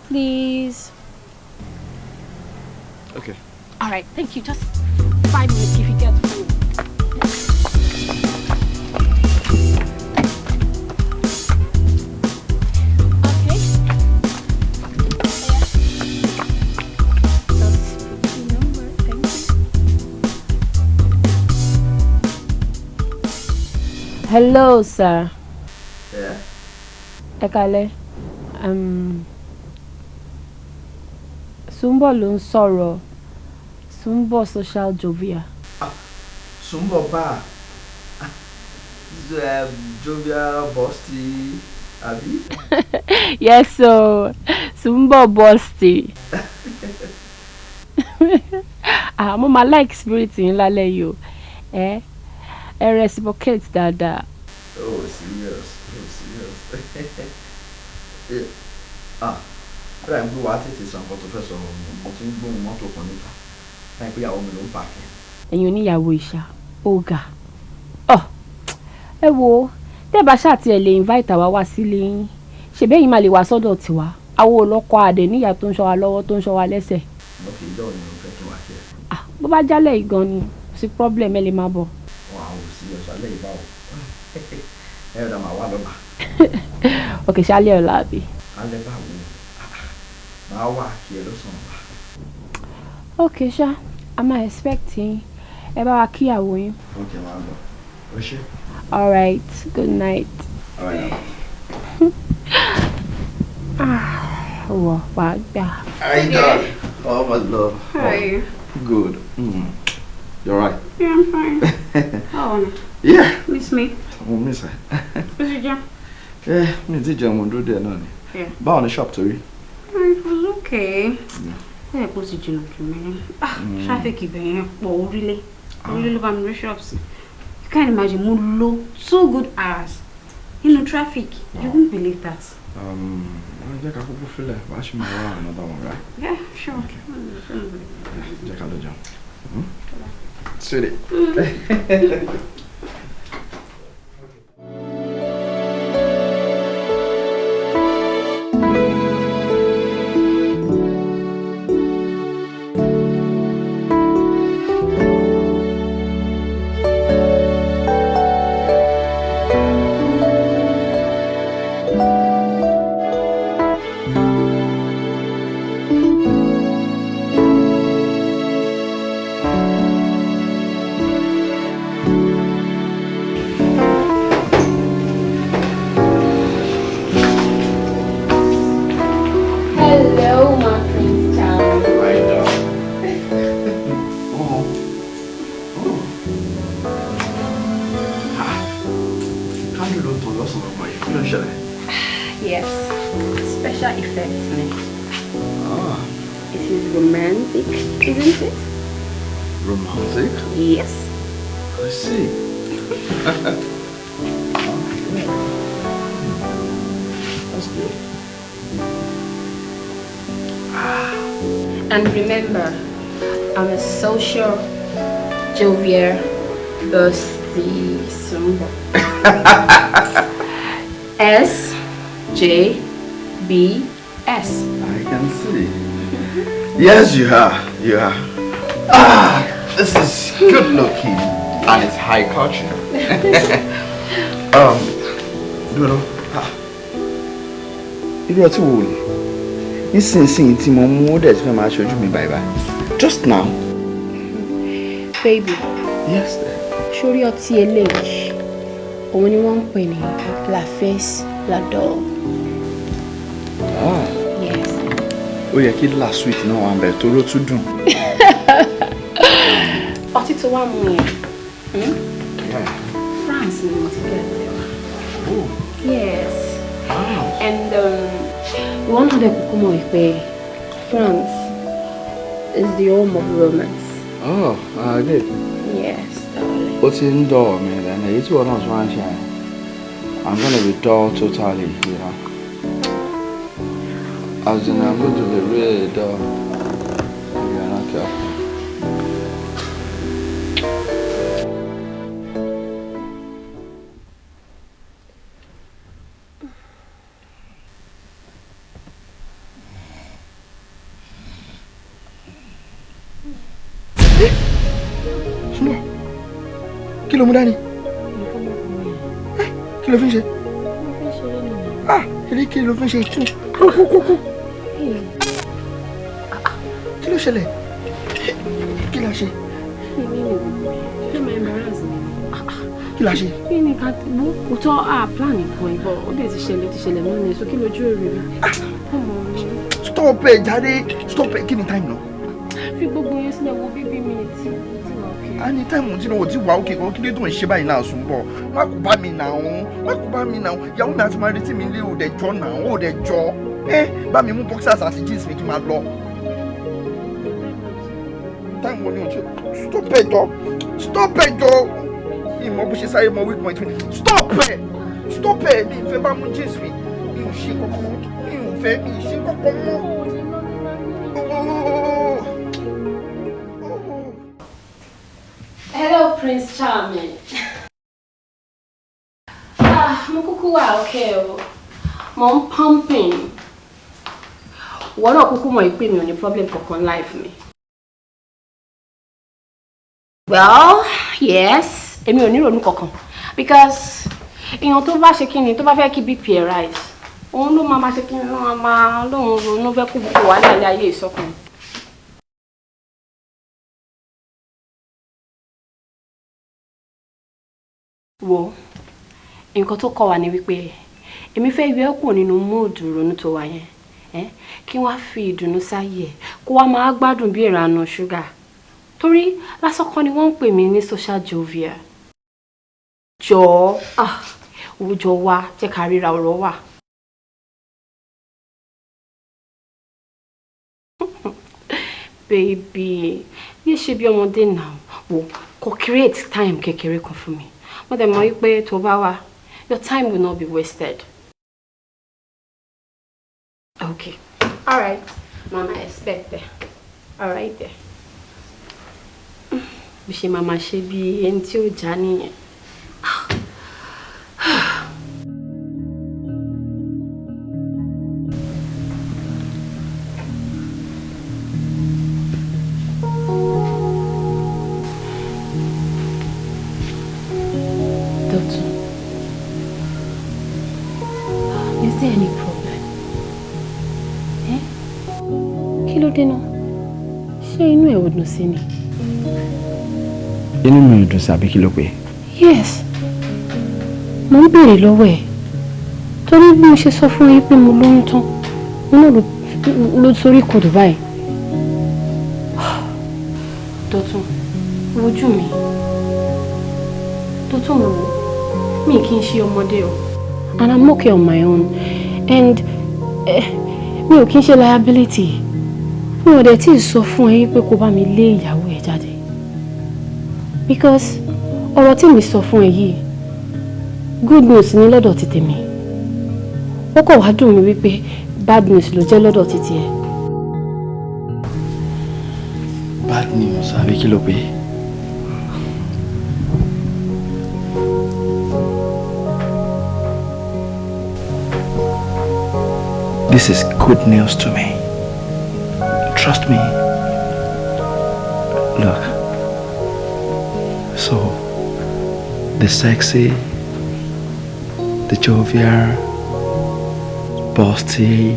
Please. Okay. All right, thank you. Just 5 minutes if you get home. Okay. Just put your number. Thank you. Hello, sir. Yeah. Ẹ káalẹ́. Sumbo ló ń sọ̀rọ̀. Sumbo Social Jovia. Sumbo bá Jovial Bossy, àbí? Yes, so Sumbo Bossy. Ah, mo máa like spirit yín lálẹ́ yìí o. Ẹ ẹ reciprocate dáadáa. Oh, serious. Oh, serious. Yeah. Ah, bẹ́ẹ̀ ń gbé wa tètè sọ nǹkan tó fẹ́ sọ. Mo ti ń gbóhùn mọ́tò kan níta. Láì pé ìyàwó mi ló ń park. Ẹ̀yin oníyàwó ìṣá, ó ga. Ọ̀ ẹ wo, tẹ́ bá ṣáà tiẹ̀ lè invite àwa wá sílé yín, ṣèbí ẹ̀yin máa lè wá sọ́dọ̀ tiwa. Àwọn olọ́kọ àdè níyà tó ń ṣọ́ wa lọ́wọ́, tó ń ṣọ́ wa lẹ́sẹ̀. Mo kì í jọ́ òní mo fẹ́ kí wá kí ẹ. Ah, bó bá jálẹ̀ yìí gan ni, kò sí problem, ẹ lè máa bọ̀. Wà á ò sí ọ̀sán lẹ́yìn báwo. Ẹ ọ̀dà máa wá lọ́la. Ok, ṣálẹ̀ ọ̀la àbí? Alẹ́ báwo? Máa wá kí ẹ lọ́sàn-án ọ̀la. Ok ṣá, a máa expect yín. Ẹ bá wa kíyàwó yín. Ok, máa lọ. O ṣé. All right, good night. All right now. Ah, wọ̀ wá gbà. Hi, dog. Oh, my love. How are you? Good. You're right. Yeah, I'm fine. Oh, Yeah. miss me. Mo miss ẹ. What's your job? Eh, mi ti jẹun, mo dúró díẹ̀ náà ni. Yeah. Báwo ni shop torí? It was okay. Ó yẹ kó ti jìnnà jù mí. Ah, traffic ibẹ̀ yẹn pọ̀ orílẹ̀. Orílẹ̀ ló bá mi rí shop sí. You can't imagine, mo lo 2 good hours nínú traffic. You won't believe that. Jẹ́ ká kúkú fílẹ̀, wàá ṣì máa wá another one, right? Yeah, sure. Jẹ́ ká lọ jẹun. Sweetie. Hello, my prince charming. Hi, dog. Oh. Oh. Ha. Candle ló ń tàn lọ́sàn-án ọgbọ̀n yìí. Kí ló ń ṣẹlẹ̀? Yes, special effects ni. Ah, It is romantic, isn't it? Romantic? Yes. I see. Oh, yeah. That's good. And remember, I'm a social, jovial, thirsty Sumbo. SJBS. I can see. Yes, you are. You are. Ah, this is good looking and it's high culture. Dúró. Ah, irú ọtí wo ni? Nísinsìnyí tí mo mú, ó dẹ̀ ti fẹ́ máa ṣojú mi báyìí báyìí. Just now. Baby. Yes, dear. Sórí ọtí eléyìí, òun ni wọ́n ń pè ní La Face La Doll. Ah. Yes. Ó yẹ kí la sweet náà wà ń bẹ̀ torí ó tún dùn. Ọtí tó wá mú yẹn, France ni mo ti get ẹ̀ wá. Yes. And ìwọ náà dẹ̀ kúkú mọ̀ wípé France is the home of romance. Oh, I did. Yes, darling. Ó ti ń dọ̀ mí lẹ́nu èyí tí wọ́n náà tún wá ń ṣe yẹn. I'm gonna be dull totally. As in, I'm going to be really dull if you're not careful. Súnmọ́, kí ló mú dání? Kí ló fi ń ṣe? Ah, eré kí ló fi ń ṣe? Kú kú kú kú. Kí ló ṣẹlẹ̀? Kí la ṣe? Fẹ́ máa embarrass mi. Kí la ṣe? Kí ni ká wo kò tọ́ a plan nǹkan ìbọn, ó dẹ̀ ti ṣẹlẹ̀, ó ti ṣẹlẹ̀ náà ni, so kí lójú èrè rí? Stop ẹ jáde, stop ẹ. Kí ni time náà? Fi gbogbo yẹn sílẹ̀, wo bíbí mi tí tí wà òkè. A ní time tí mo ti wà òkè kan. Kí ló tó ń ṣe báyìí náà? Sùn bọ̀, má kó bá mi nà ó, má kó bá mi nà ó. Ìyàwó mi àti máa retí mi lé. Òdẹ jọ nà ó, òdẹ jọ ẹ bá mi mú boxers àti jeans mi kí n máa lọ. Time wo ni o ti? Stop ẹ jọ, stop ẹ jọ. Ìmọ̀ bó ṣe sáré mọ weak point mi. Stop ẹ, stop ẹ. Mi ì fẹ́ bá mú jeans mi. Mi ò ṣe kankan, mi ò fẹ́, mi ì ṣe kankan mọ́. Oh. Hello, Prince Charming. Ah, mo kúkú wà okay o. Mo ń pumping. Ìwọ náà kúkú mọ̀ pé mi ò ní problem kankan life mi. Well, yes, èmi ò ní ìrònú kankan because èèyàn tó bá ṣe kíni, tó bá fẹ́ kí BP ẹ̀ rise, òun ló máa ma ṣe kíni, ló máa máa lóun ronú fẹ́ kó gbogbo wàhálà ilé ayé ìsọkùnrin. Wo, nǹkan tó kọ́ wa ni wípé èmi fẹ́ yọ ẹ́ kúrò nínú mood ronú tó wà yẹn, kí wọ́n á fi ìdùnnú sáyé ẹ̀, kó wá máa gbádùn bí ìrànà ṣúgà, torí lásán kọ́ ni wọ́n ń pè mí ní social jovial. Jọ̀ọ́, ah, òwújọ wa, jẹ́ ká ríra, ọ̀rọ̀ wà. Baby, yé ṣe bí ọmọdé náà. Wò, kò create time kékeré kan fún mi. Mo dẹ̀ mọ̀ wípé tó bá wá, your time will not be wasted. Okay, all right, mama expect there. All right there. Bí ṣe máa máa ṣe bí ẹni tí ó já nìyẹn. Dọ̀tun, is there any problem? Eh? Kí ló dé náà? Ṣé inú ẹ̀ ò dùn sí ni? Inú mi ò dùn sí àbí kí ló pé? Yes. Mo ń béèrè lọ́wọ́ ẹ̀. Torí bí mo ṣe sọ fún yín pé mo lóyún tán, mo náà ló sórí kodò báyìí. Dọ̀tun, wojú mi. Dọ̀tun, wò ó. Mi kì í ṣe ọmọdé o. And I'm okay on my own. And mi ò kí ń ṣe liability. Mi ò dẹ̀ tí ì sọ fún ẹ pé kó bá mi lé ìyàwó ẹ jáde. Because ọ̀rọ̀ tí mi sọ fún ẹ yìí, good news ní lọ́dọ̀ ti tèmi. Ó kàn wá dùn mí wípé bad news ló jẹ́ lọ́dọ̀ ti tiẹ̀. News, àbí kí ló pé? This is good news to me. Trust me. Look. So, the sexy, the jovial, bossy,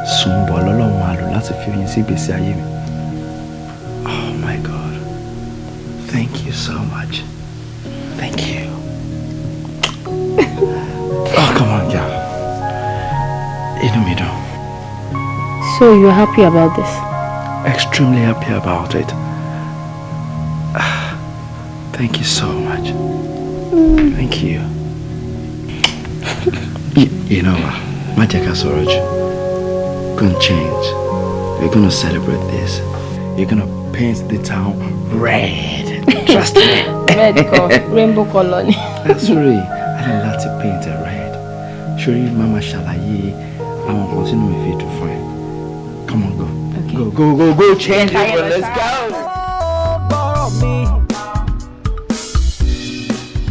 Sùnbọ̀ lọ́lọ́run máa lò láti fi oyin sí ìgbésí ayé mi. Oh my God. Thank you so much. Thank you. Oh, come on, girl. Inú mi dùn. So you're happy about this? Extremely happy about it. Thank you so much. Thank you. You know what? Má jẹ́ ká sọ̀rọ̀ jù. Gonna change. We're gonna celebrate this. You're gonna paint the town red. Trust me. Red kọ́, rainbow colour ni. Sorry, I didn't like to paint it red. Sori mama ṣàlàyé àwọn nǹkan sínú mi fi dùn fún ẹ. Come on, go. Okay. Go, go, go, go, change it, but let's go. Bọ́rọ̀ mi,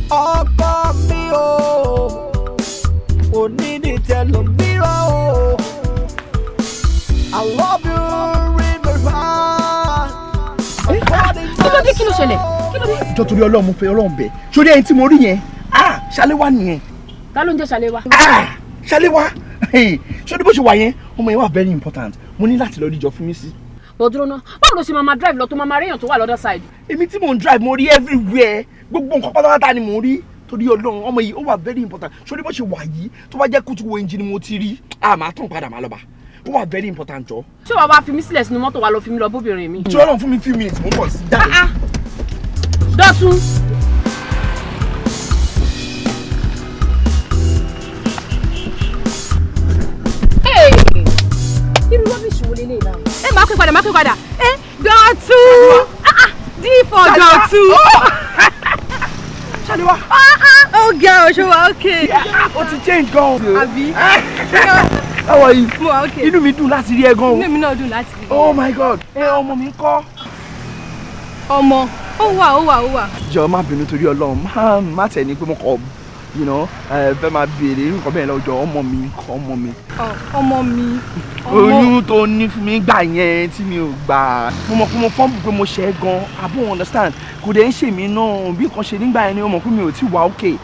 ọkọ mi o, òní ní tẹlòmíràn o. I love you in my heart. Kí ló dé? Kí ló ṣẹlẹ̀? Kí ló dé? Jọ torí Ọlọ́run, mo fẹ́ Ọlọ́run bẹ̀. Sórí ẹni tí mo rí yẹn, ah, Ṣaléwá nìyẹn. Ta ló ń jẹ́ Ṣaléwá? Ah, Ṣaléwá. Sórí bó ṣe wà yẹn, ọmọ yẹn wà very important. Mo ní láti lọ díjọ fún mi sí. Bọ̀ dúró ná, báwo ló ṣe máa máa drive lọ tó máa máa réyàn tó wà lọ́dọ̀ side? Èmi tí mò ń drive, mo rí everywhere. Gbogbo nǹkan pátápátá ni mò ń rí. Torí Ọlọ́run, ọmọ yìí ó wà very important. Sórí bó ṣe wà yìí, tó bá jẹ́ kútu wo engine ni mo ti rí, ah, màá tàn padà, màá lọ bá. Ó wà very important jọ. Ṣé wàá wá fi mí sílẹ̀ sínú mọ́tò wa lọ fi mí lọ bóbìnrin mi? Tí Ọlọ́run fún mi few minutes, mo ń bọ̀ sí jáde. Dọ́tun. Irú rubbish wo lélẹ́yìí báyìí? Ẹ máa pè padà, máa pè padà. Ẹ Dọ̀tun. D for Dọ̀tun. Ṣaléwá. Ó ga ọ̀, ṣé wà okay? Ó ti change gan. Àbí? How are you? Mo wà okay. Inú mi dùn láti rí ẹ gan o. Inú mi náà dùn láti rí ẹ. Oh my God. Ẹ ọmọ mi ńkọ́? Ọmọ, ó wà, ó wà, ó wà. Jọ̀ọ́ má bínú torí Ọlọ́run, má tẹ̀ ní pé mo kọ̀, fẹ́ máa béèrè irú nǹkan bẹ́ẹ̀ lọ́jọ́. Ọmọ mi ńkọ́, ọmọ mi? Ọmọ mi. Oyún tó ní fún mi gbà yẹn tí mi ò gbà. Mo mọ̀ pé mo fọ́nbù pé mo ṣẹ̀ gan, àbó understand. Kò dẹ̀ ń ṣe mí náà bí nǹkan ṣe nígbà yẹn ni mo mọ̀ pé mi ò tí wà okay.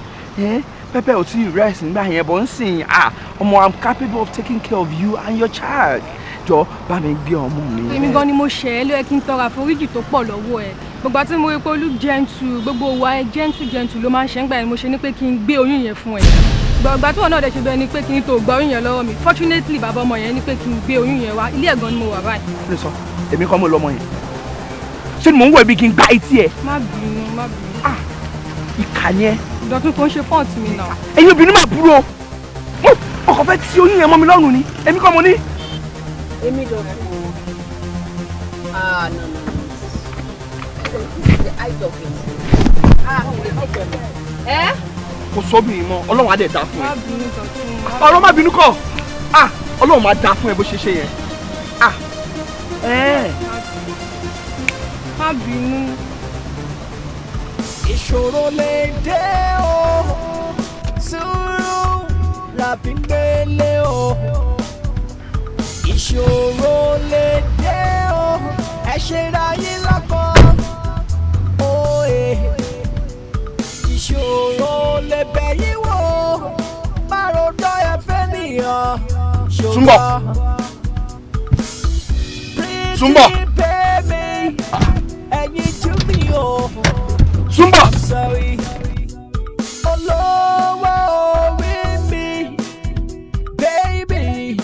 Pepper ò tí ì rest nígbà yẹn, but ń sìn, ah, ọmọ, I'm capable of taking care of you and your child. Jọ bá mi gbé ọmọ mi. Èmi gan ni mo ṣẹ̀ ẹ́, ló yẹ kí n tọrọ àforíjì tó pọ̀ lọ́wọ́ ẹ̀. Gbogbo àti mo rí pé Olú gentle, gbogbo wa ẹ gentle gentle ló máa ń ṣe ń gbà yẹn, mo ṣe ní pé kí n gbé oyún yẹn fún ẹ. Gbàgbà tí wọn náà dẹ̀ ṣe bẹ́ẹ̀ ni pé kí n tó gba oyún yẹn lọ́wọ́ mi. Fortunately, bàbá ọmọ yẹn ní pé kí n gbé oyún yẹn wá. Ilé ẹ̀gbọ́n ni mo wà báyìí. Ló sọ, èmi kọ́ mo lọ́mọ yẹn. Ṣé ni mò ń wọ̀ ibi kí n gbá etí ẹ? Má bínú, má bínú. Ah, ìkà ni ẹ. Dọ̀tun, kò ń ṣe fault mi náà. Ẹ̀yin obìnrin máa burú o. Ọkọ̀ fẹ́ ti oyún yẹn mọ́ mi lọ́rùn ni. Èmi kọ́ mo ní. Èmi Dọ̀tun. Ah, no, no, no. The height of it. Ah, ẹ? Kò sóbìnrin mọ́, Ọlọ́run á dẹ̀ dá fún ẹ. Má bínú Dọ̀tun. Ọ̀rọ̀ má bínú kọ́. Ah, Ọlọ́run máa dá fún ẹ bó ṣe ṣe yẹn. Ah, ẹ. Má bínú. Ìṣòro lè dé o, sùúrù la fi ń gbélé o. Ìṣòro lè dé o, ẹ ṣe ra yín lọ́kàn. Òye. Ìṣòro lè bẹ̀ yín wò, má rojọ́ ẹ fẹ́ nìyàn. Súnbọ̀. Súnbọ̀. Pretty baby, ẹ̀yin jú mi o. Súnbọ̀. I'm sorry. Olówó orí mi, baby,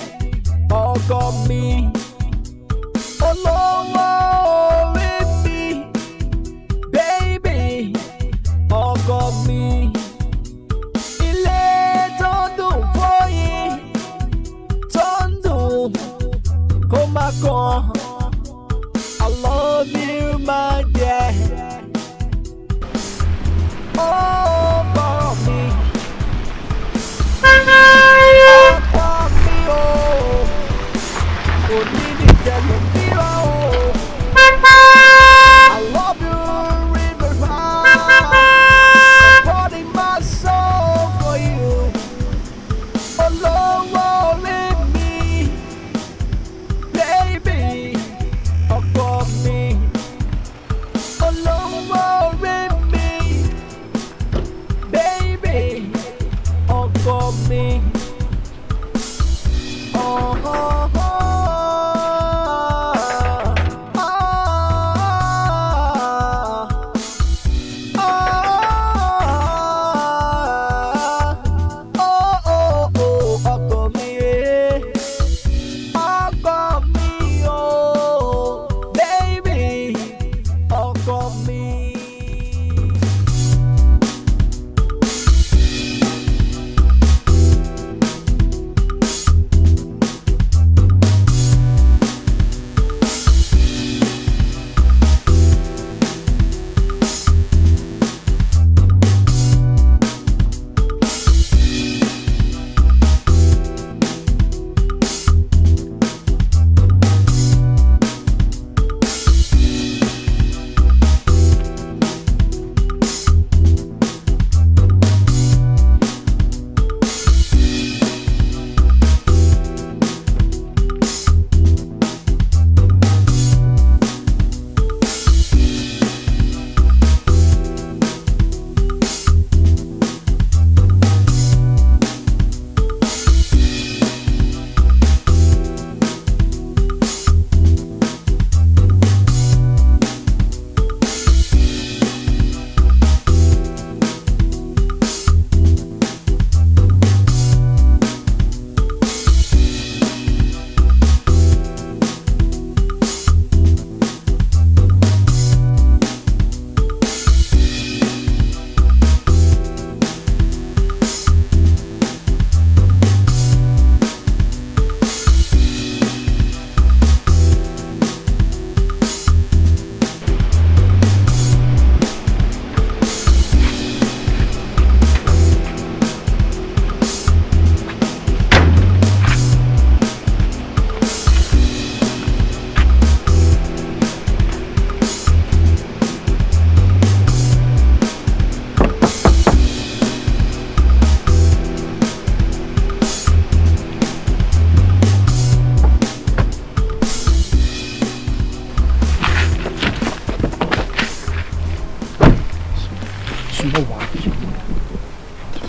ọkọ mi. Olówó orí mi, baby, ọkọ mi. Ilé tó dùn fóyín, tó ń dùn, kó má kàn. I love you, my dear. Oh, bọ̀rọ̀ mi. Ọkọ mi o, òní ní tẹlifíran o.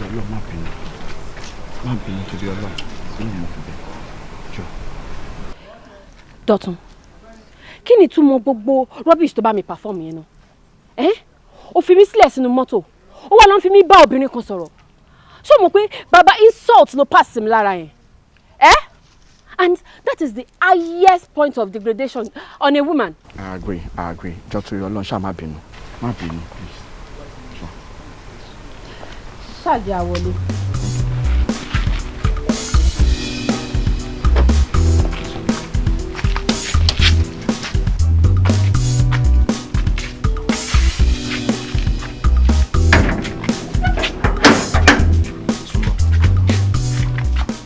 Ọlọ́run, má bínú, má bínú torí Ọlọ́run. Ọlọ́run mo fi bẹ̀, jọ. Dọ̀tun, kí ni ìtumọ̀ gbogbo rubbish tó bá mi perform yẹn náà? Ẹ́, ó fi mí sílẹ̀ sínú mọ́tò, ó wà lọ́n fi mí bá obìnrin kan sọ̀rọ̀. Ṣé o mọ̀ pé bàbá insult ló pass sí mi lára yẹn? Ẹ́, and that is the highest point of degradation on a woman. I agree, I agree. Jọ, torí Ọlọ́run, ṣáà má bínú, má bínú, please. Ṣáàjì àwọlé.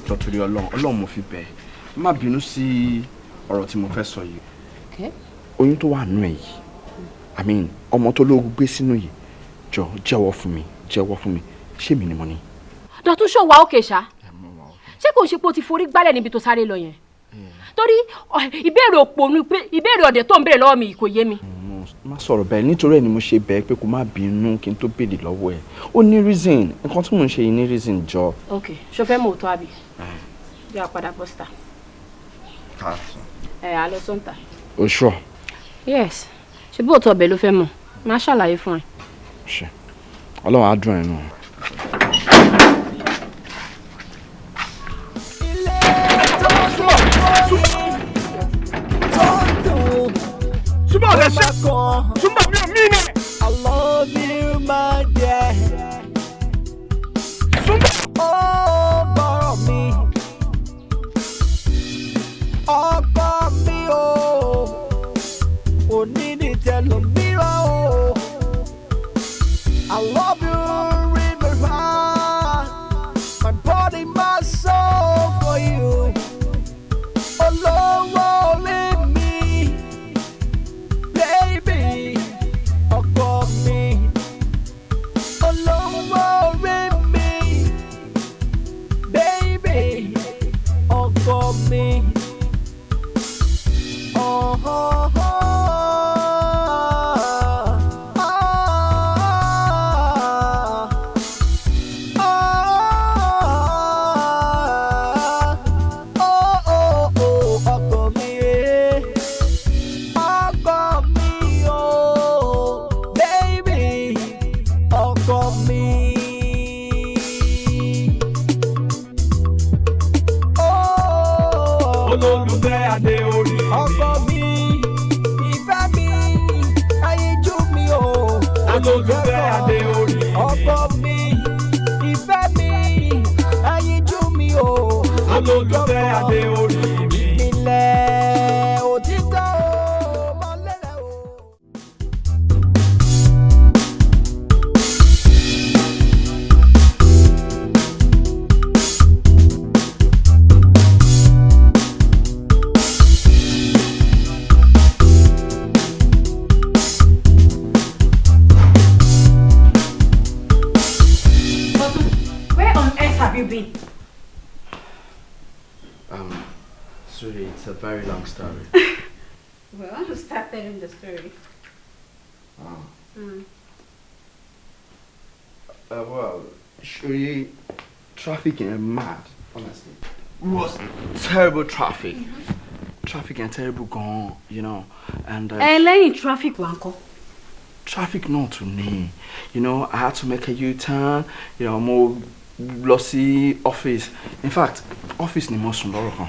Jọ, torí Ọlọ́run, Ọlọ́run mo fi bẹ̀ ẹ́, má bínú sí ọ̀rọ̀ tí mo fẹ́ sọ yìí. Oyún tó wà nù ẹ̀ yìí, I mean, ọmọ tó ló gbé sínú yìí, jọ, jẹ́wọ́ fún mi, jẹ́wọ́ fún mi, ṣé mi ni mo ní? Dọ̀tun, ṣó wà ókè ṣá? Ṣé kò ń ṣe pé o ti forí gbálẹ̀ níbi tó sáré lọ yẹn? Torí ìbéèrè òpònú pé ìbéèrè ọ̀dẹ̀ tó ń béèrè lọ́wọ́ mi yìí kò yé mi. Má sọ̀rọ̀ bẹ́ẹ̀. Nítorí ẹ̀ ni mo ṣe bẹ́ẹ̀ pé kó má bínú kí n tó béèrè lọ́wọ́ ẹ̀. Ó ní reason, nǹkan tí mò ń ṣe yìí ní reason, jọ. Ok, ṣo fẹ́ mọ̀ òótọ́ àbí? Bí a padà bọ́ síta, ẹ̀ á lọ sọ́ǹtà. O sure? Yes, ṣe bí òótọ́ ọbẹ̀ ló fẹ́ mọ̀, máa ṣàlàyé fún ẹ. Ṣe Ọlọ́run á dùn ẹ̀ nù. Súnmọ́ ọ̀rẹ́ ṣe. Súnmọ́, mi ò mí ni. I love you, my dear. Súnmọ́. Ó bọ̀rọ̀ mi. Ọkọ mi o. Òní ní tẹlòmíràn o. I love you in my heart. My body, my soul for you. Olówó orí mi. Baby, ọkọ mi. Olówó orí mi. Baby, ọkọ mi. Oh, oh, oh, ah, ah, oh, oh, oh, ọkọ mi, eh. Ọkọ mi, oh, baby, ọkọ mi. Oh, Olólùfẹ́ adé orí mi. Ọkọ mi, ìfẹ́ mi, ayíjú mi o. Olólùfẹ́ adé orí mi. Ọkọ mi, ìfẹ́ mi, ayíjú mi o. Olólùfẹ́ adé orí mi. Ìpìlẹ̀ òtítọ́ o, mọ́lẹ́rẹ̀ o. Where on earth have you been? Sorry, it's a very long story. Well, start telling the story. Oh. Well, surely traffic and mad, honestly. It was terrible traffic. Traffic and terrible gone. And Ẹ lẹ́yìn traffic wa ńkọ́? Traffic náà tún ní. I had to make a U-turn, mo lọ sí office. In fact, office ni mo sùn lọ́rọ̀ kan.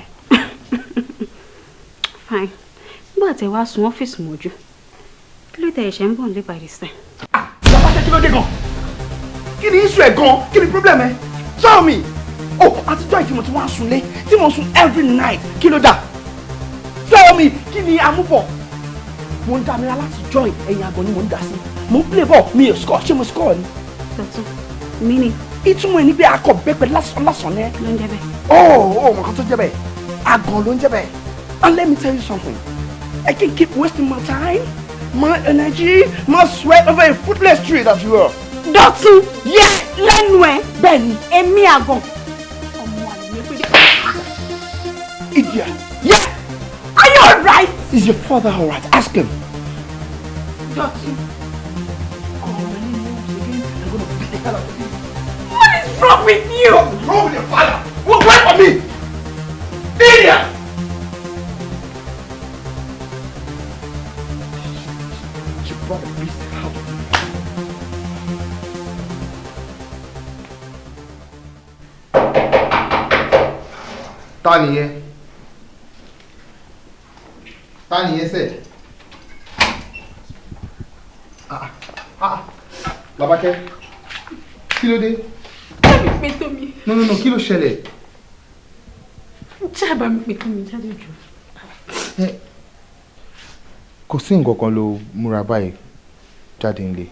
Fine. Nígbà tí ẹ wá sùn ọ́fíìsì mọ́jú, kí ló tẹ ẹ̀ṣẹ̀ ń bọ̀ nílé by this time? Làbákẹ́, kí ló dé gan? Kí ni issue ẹ̀ gan? Kí ni problem ẹ? Tell me! Oh, àtijọ́ ìtí mo ti wá sunlé, tí mo sun every night, kí ló dà? Tell me, kí ni amúbọ̀? Mo ń dá mi ra láti join ẹ̀yìn àgọ́ ni mo ń dá sí. Mo ń play ball, mi ò score, ṣé mo score ni? Dọ̀tun, meaning? Ìtumọ̀ ẹ̀ ní pé akọ bẹ́pẹ lásán lásán ní. Ló ń jẹ́ bẹ́ẹ̀. Oh, mọ̀ kan tó jẹ́ bẹ́ẹ̀. Àgàn ló ń jẹ́ bẹ́ẹ̀. And let me tell you something. I can't keep wasting my time, my energy, my sweat over a fruitless tree that you are. Dọ̀tun! Yeah! Lẹ́nu ẹ̀! Bẹ́ẹ̀ni. Èmi àgàn. Ọmọ àlè pé. Idiot. Yeah! Are you alright? Is your father alright? Ask him. Dọ̀tun. Call my name once again. I'm gonna beat the hell out of you. What is wrong with you? What's wrong with your father? Wait for me! Idiot! She brought the beast out of me. Ta nìyẹn? Ta nìyẹn sẹ́? Ah ah, Làbákẹ́, kí ló dé? Bá mi pè tó mi. No no no, kí ló ṣẹlẹ̀? Ṣé bá mi pè tó mi jáde jù? Kò sí nǹkan kan ló múra báyìí jáde nílé.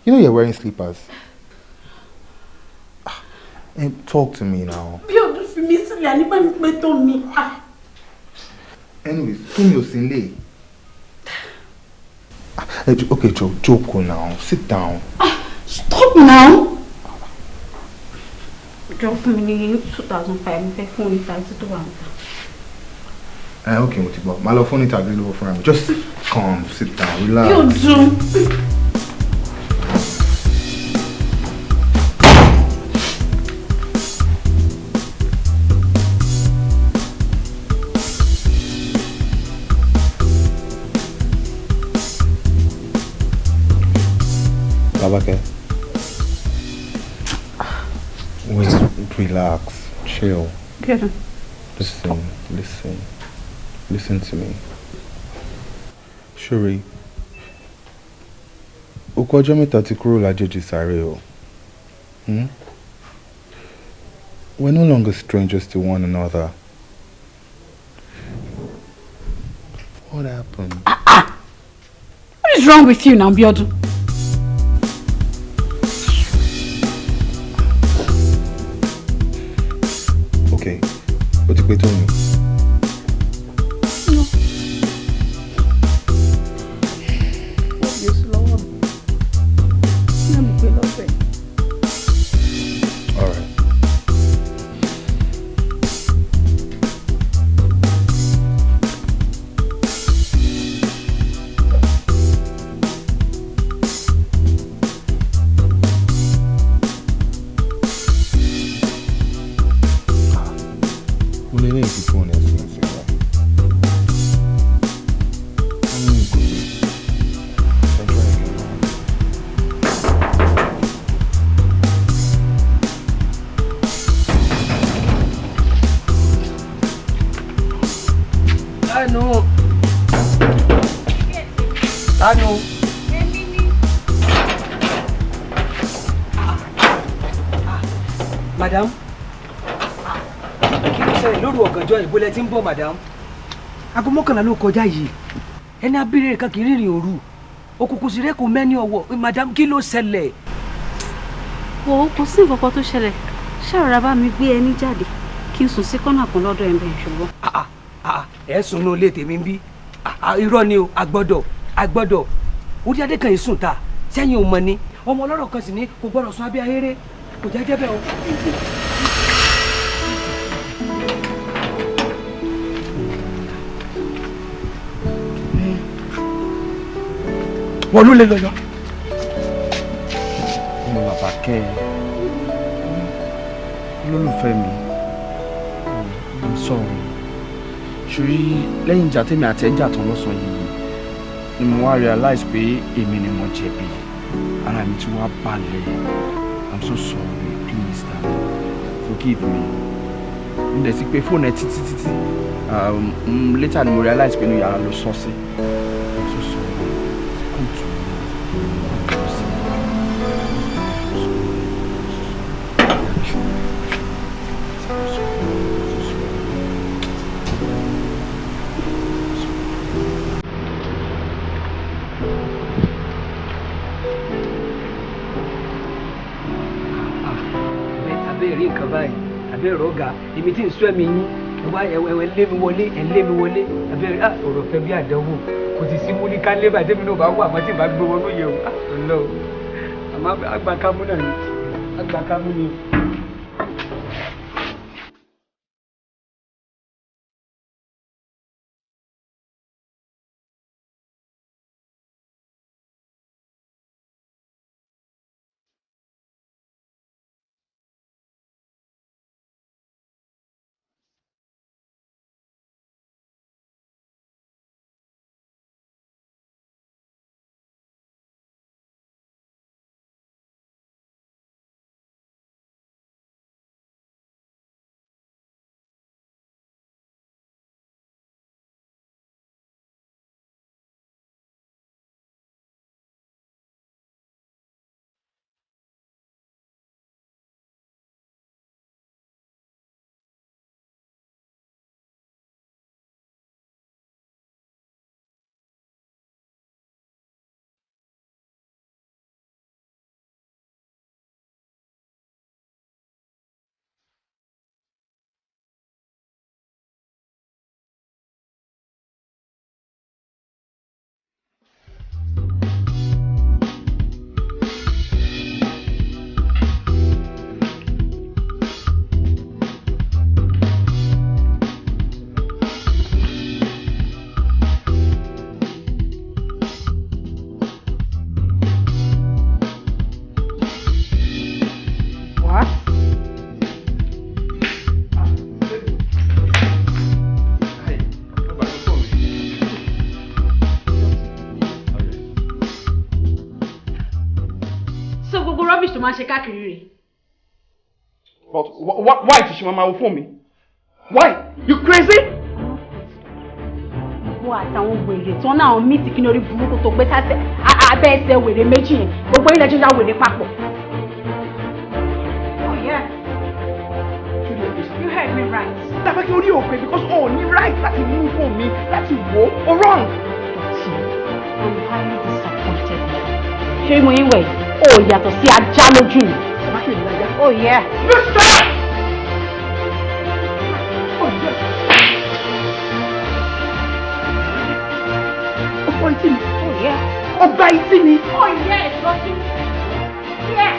You know you're wearing slippers. Talk to me now. Bí ọdún fi mí sílẹ̀, àní bá mi pè tó mi. Anyways, Tómi ò sí nílé. Okay, Joe, jókòó now. Sit down. Stop now. Jọ fún mi ní 2,500, mo fẹ́ fún ní taxi tó wà níta. Okay, mo ti gbọ́. Màá lọ fún ní taxi lówó fúnra mi. Just come, sit down, relax. Yóò dùn. Làbákẹ́. Wait, relax, chill. Good. Listen, listen, listen to me. Ṣòrí, ó kú ọjọ́ mẹ́ta tí kúrò lájèjì sáré o. We're no longer strangers to one another. What happened? What is wrong with you now, Biodun? Okay, ó ti pé tó mi. No. Wọ́n bí oṣù lọ́wọ́ mi. Ní àmì pé lọ́fẹ̀ẹ́. All right. Mo lè ní ìfi fóònù ẹ̀ sí ẹ̀sìn rẹ̀. Wọ́n ní kò lè. Ṣẹ́jọ́ ẹ̀gẹ́ náà. Tánú. Tánú. Èmi ni. Madam. Kí ló ṣẹlẹ̀ lóru ọ̀gànjọ́ ìbò lẹ ti ń bọ̀, madam? Aago 11 ló kọjá yìí. Ẹni abíire kan kì í rìnrìn òru. Òkùnkùn sì rẹ́ kò mẹ́ni ọwọ́. Madam, kí ló ṣẹlẹ̀? Wo, kò sí nǹkan kan tó ṣẹlẹ̀. Ṣàròrà bá mi gbé ẹni jáde kí n sùn sí kọ́nà kan lọ́dọ̀ ẹ̀ bẹ́ẹ̀ ṣùgbọ́n. Ẹ sùn ní ilé tèmi ń bí. Irọ́ ni o, àgbọ́dọ̀ àgbọ́dọ̀. Orí adé kan yìí sùn ta, sẹ́yìn ò mọ̀ ni. Ọmọ ọlọ́rọ̀ kan sì ní kò gbọ́dọ̀ sùn abẹ́ ahéré. Kò jẹ́ jẹ́ bẹ́ẹ̀ o. Wọ́n ló lè lọ yọ. Ọmọ Làbákẹ́, olólùfẹ́ mi, I'm sorry. Ṣorí lẹ́yìn ìjà tèmi àti ẹ̀jà tán lọ́sàn-án yìí ni mo wá realize pé èmi ni mo jẹ̀bi. Ara mi ti wá balẹ̀. I'm so sorry, please darling, forgive me. Mo dẹ̀ ti pe fóònù ẹ títí títí. Later ni mo realize pé inú yàrá ló sọ sí. I'm so sorry. Come to me. Abẹ́rẹ́ nǹkan báyìí, abẹ́rẹ́ ọ̀gá, èmi tí ń sọ ẹ̀mí yín, ẹ̀wá ẹ̀wẹ̀ lé mi wọlé, ẹ̀ lé mi wọlé, abẹ́rẹ́ ọ̀rọ̀ fẹ́ bí àdánwò, kò sì sí múlíká lébà tẹ́mi náà bá wà àmọ́ tí ì bá gbé wọnú yẹ̀ wò, ọ̀lọ́ àmọ́ àgbàkámú náà ni, àgbàkámú ni. Gbogbo rubbish tó máa ń ṣe káàkiri rè. But why ti ṣe máa wo fóònù mi? Why? You crazy? Gbogbo àtàwọn wèrè tí wọ́n náà mí sí kí ní orí burúkú tó gbé sáṣẹ abẹ́ ẹsẹ̀ wèrè méjì yẹn, gbogbo ilẹ̀ jíjà wèrè papọ̀. Oh yeah. You heard me right. Dàbẹ́ kí orí òpè because o ò ní right láti mú fóònù mi láti wò ó wrong. I'm highly disappointed. Ṣé mo yín wẹ̀ yìí? O yàtọ̀ sí ajá lójú mi. Oh yeah. You shut up! Oh yes. Ó fọ́ etí mi. Oh yeah. Ó gbá etí mi. Oh yes, Lọ́tí. Yeah.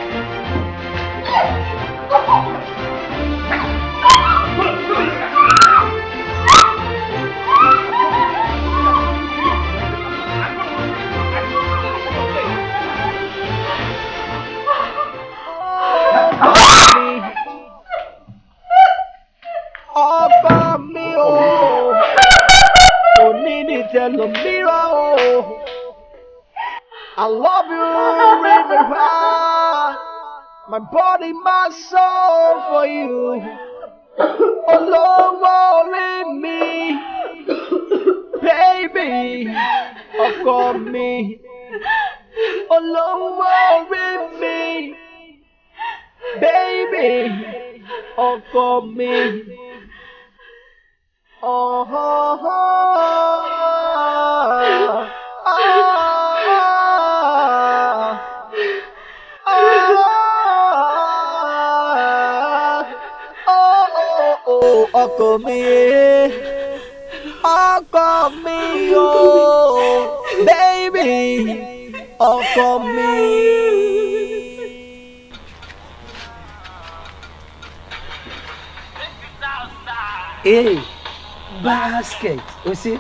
Ọba mi o, òní ní tẹlòmíràn o. I love you with my heart, my body, my soul for you. Olówó orí mi, baby, ọkọ mi. Olówó orí mi, baby, ọkọ mi. Oh, oh, oh, ah, ah, oh, oh, oh, ọkọ mi, ọkọ mi, oh, baby, ọkọ mi. Hey, basket, o ṣe,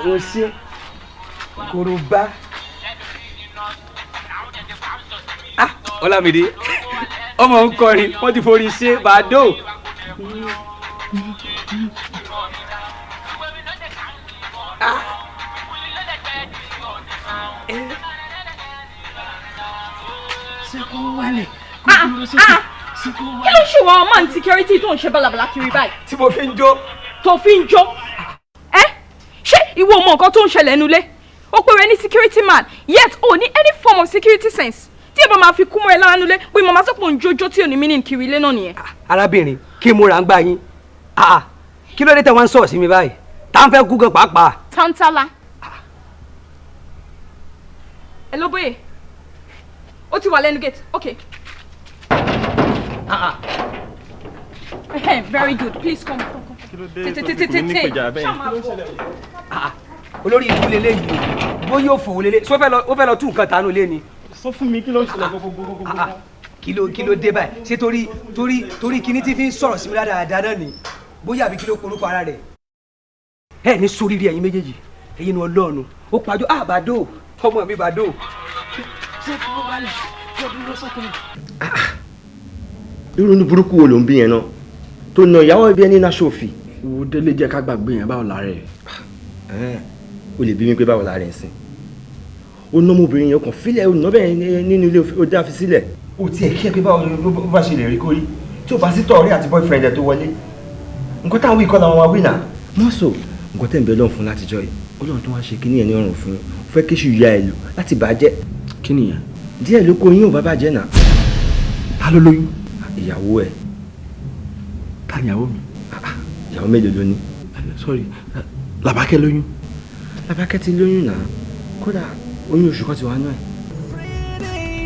o ṣe, koroba. Ah, Ọlámídé, ọmọ ń kọrin, wọ́n ti forí ṣe bàdó. Ah. Eh. Ṣé kó wálẹ̀? Kó dúró sókè. Ṣé kó Kí ló ń ṣe wọn man security tó ń ṣe bálabàla kiri báyìí? Tí mo fi ń jó. Tó fi ń jó. Ẹ ṣé ìwọ mọ nǹkan tó ń ṣẹlẹ̀ nulẹ̀? Ó pè rẹ ní security man, yet o ní any form of security sense. Tí ẹ bá máa fi kú mọ́ ẹ lára nulẹ̀, pé màmá sọ pé òun jójó tí ò ní meaning kiri ilé náà nìyẹn. Arábìnrin, kí mo rà ń gbà yín? Ah, kí ló dé tẹ wọ́n ń sọ̀rọ̀ sí mi báyìí? Tá ń fẹ́ kú gan pàápàá. Tantala. Ẹ ló bóyè. Ó ti wà lẹ́nu gate. Okay. Ehem, very good. Please come, come, come. Tètè tètè tètè. Olórí ìlú lélẹ́yìí o, bóyá òfò lélẹ́, ṣó fẹ́ lọ, ó fẹ́ lọ tún nǹkan tánú lé ni. Sọ fún mi, kí ló ń ṣẹlẹ̀ gbogbogbò? Kí ló dé báyìí? Ṣé torí kíní tí fi ń sọ̀rọ̀ sí mi dáadáa náà ni? Bóyá àbí kí ló korúkọ ara rẹ̀? Ẹ ní sóríire, ẹ̀yin méjèèjì, ẹ̀yin nu ọlọ́ọ̀nù, ó pàjọ́ àbàdo, ọmọ mi bàdó. Ṣé kí ló wálẹ̀? Kí ló dúró sókè? Irú inú burúkú wo ló ń bí yẹn náà tó na ìyàwó ẹbí ẹni náà ṣòfì? Wo, Délé, jẹ́ ká gbàgbé yẹn. Báwo lára ẹ̀? O lè bí mi pé báwo lára ẹ̀ sìn? Ó ná ọmọbìnrin yẹn kàn fílẹ̀, ó ná bẹ́ẹ̀ nínú ilé, ó dá fi sílẹ̀. Ó tiẹ̀ kí ẹ pé báwo ló bá ṣe lè rí kórí tí ó bá sí tọ̀ọ̀rẹ́ àti boyfriend ẹ̀ tó wọlé. Nǹkan táwọn ikọ̀ làwọn wá wí náà. Mọ́sọ̀ nǹkan tẹ̀ ń bẹ lọ́n fún látijọ́ yìí, Ọlọ́run tó wá ṣe kíní ẹ̀ ní ọ̀rùn fún yín, ó fẹ́ kéṣù ya ẹ̀ lò láti bàjẹ́. Kí nìyẹn? Díẹ̀ ló kó yín ò bá bàjẹ́ náà. Ta ló lóyún? Ìyàwó ẹ̀. Ta ni ìyàwó mi? Ìyàwó mélòó ló ní? Sorry, Làbákẹ́ lóyún? Làbákẹ́ ti lóyún náà, kódà oyún oṣù kan ti wà nú ẹ̀.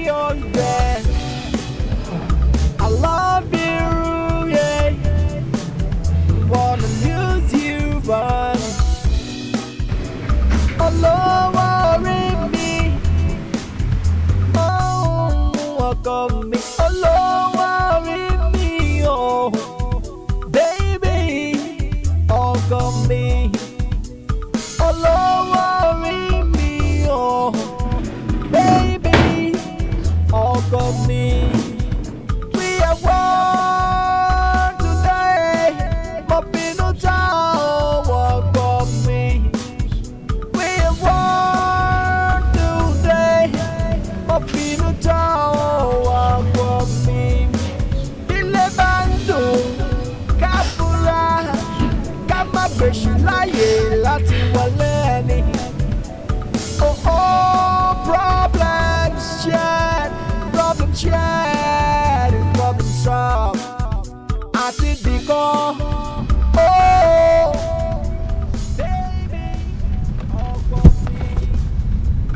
Young man, I love you, yeah. Wanna lose you, but olówó orí mi, oh, ọkọ mi, olówó orí mi, oh, baby, ọkọ mi, olówó orí mi, oh, baby, ọkọ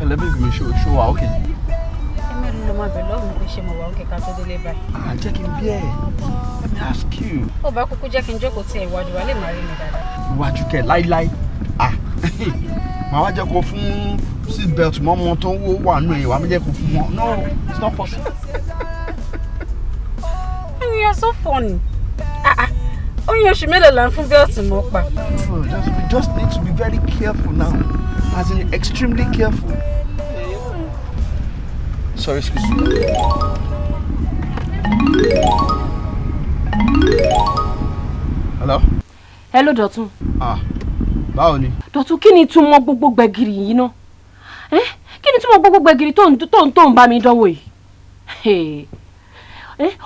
Pẹ̀lẹ́ baby mi, ṣó wa okay? Èmi ló máa bẹ̀ lọ́wọ́ mi pé ṣé mo wà okay ká tó délé báyìí. Ah, jẹ́ kí n bí ẹ̀. Let me ask you. Ó bá kúkú jẹ́ kí n jókòó tí ìwájú wa lè máa rí mi dáadáa. Iwájú kẹ̀ láíláí. Ah, màá wá jẹ́ kó fún seat belt mọ́ ọmọ tó ń wó wà nù ẹ̀yìn wá mi jẹ́ kó fún wọn. No, it's not possible. You are so funny. Ah ah. Oyún oṣù mélòó là ń fún bẹ́ẹ̀tì mọ́ pa. No, we just need to be very careful now. As in extremely careful. Sorry, excuse me. Hello? Hello, Dọ̀tun. Ah, báwo ni? Dọ̀tun, kí ni ìtumọ̀ gbogbo gbẹ̀gìrì yìí ná? Kí ni ìtumọ̀ gbogbo gbẹ̀gìrì tó ń bá mi dánwò yìí?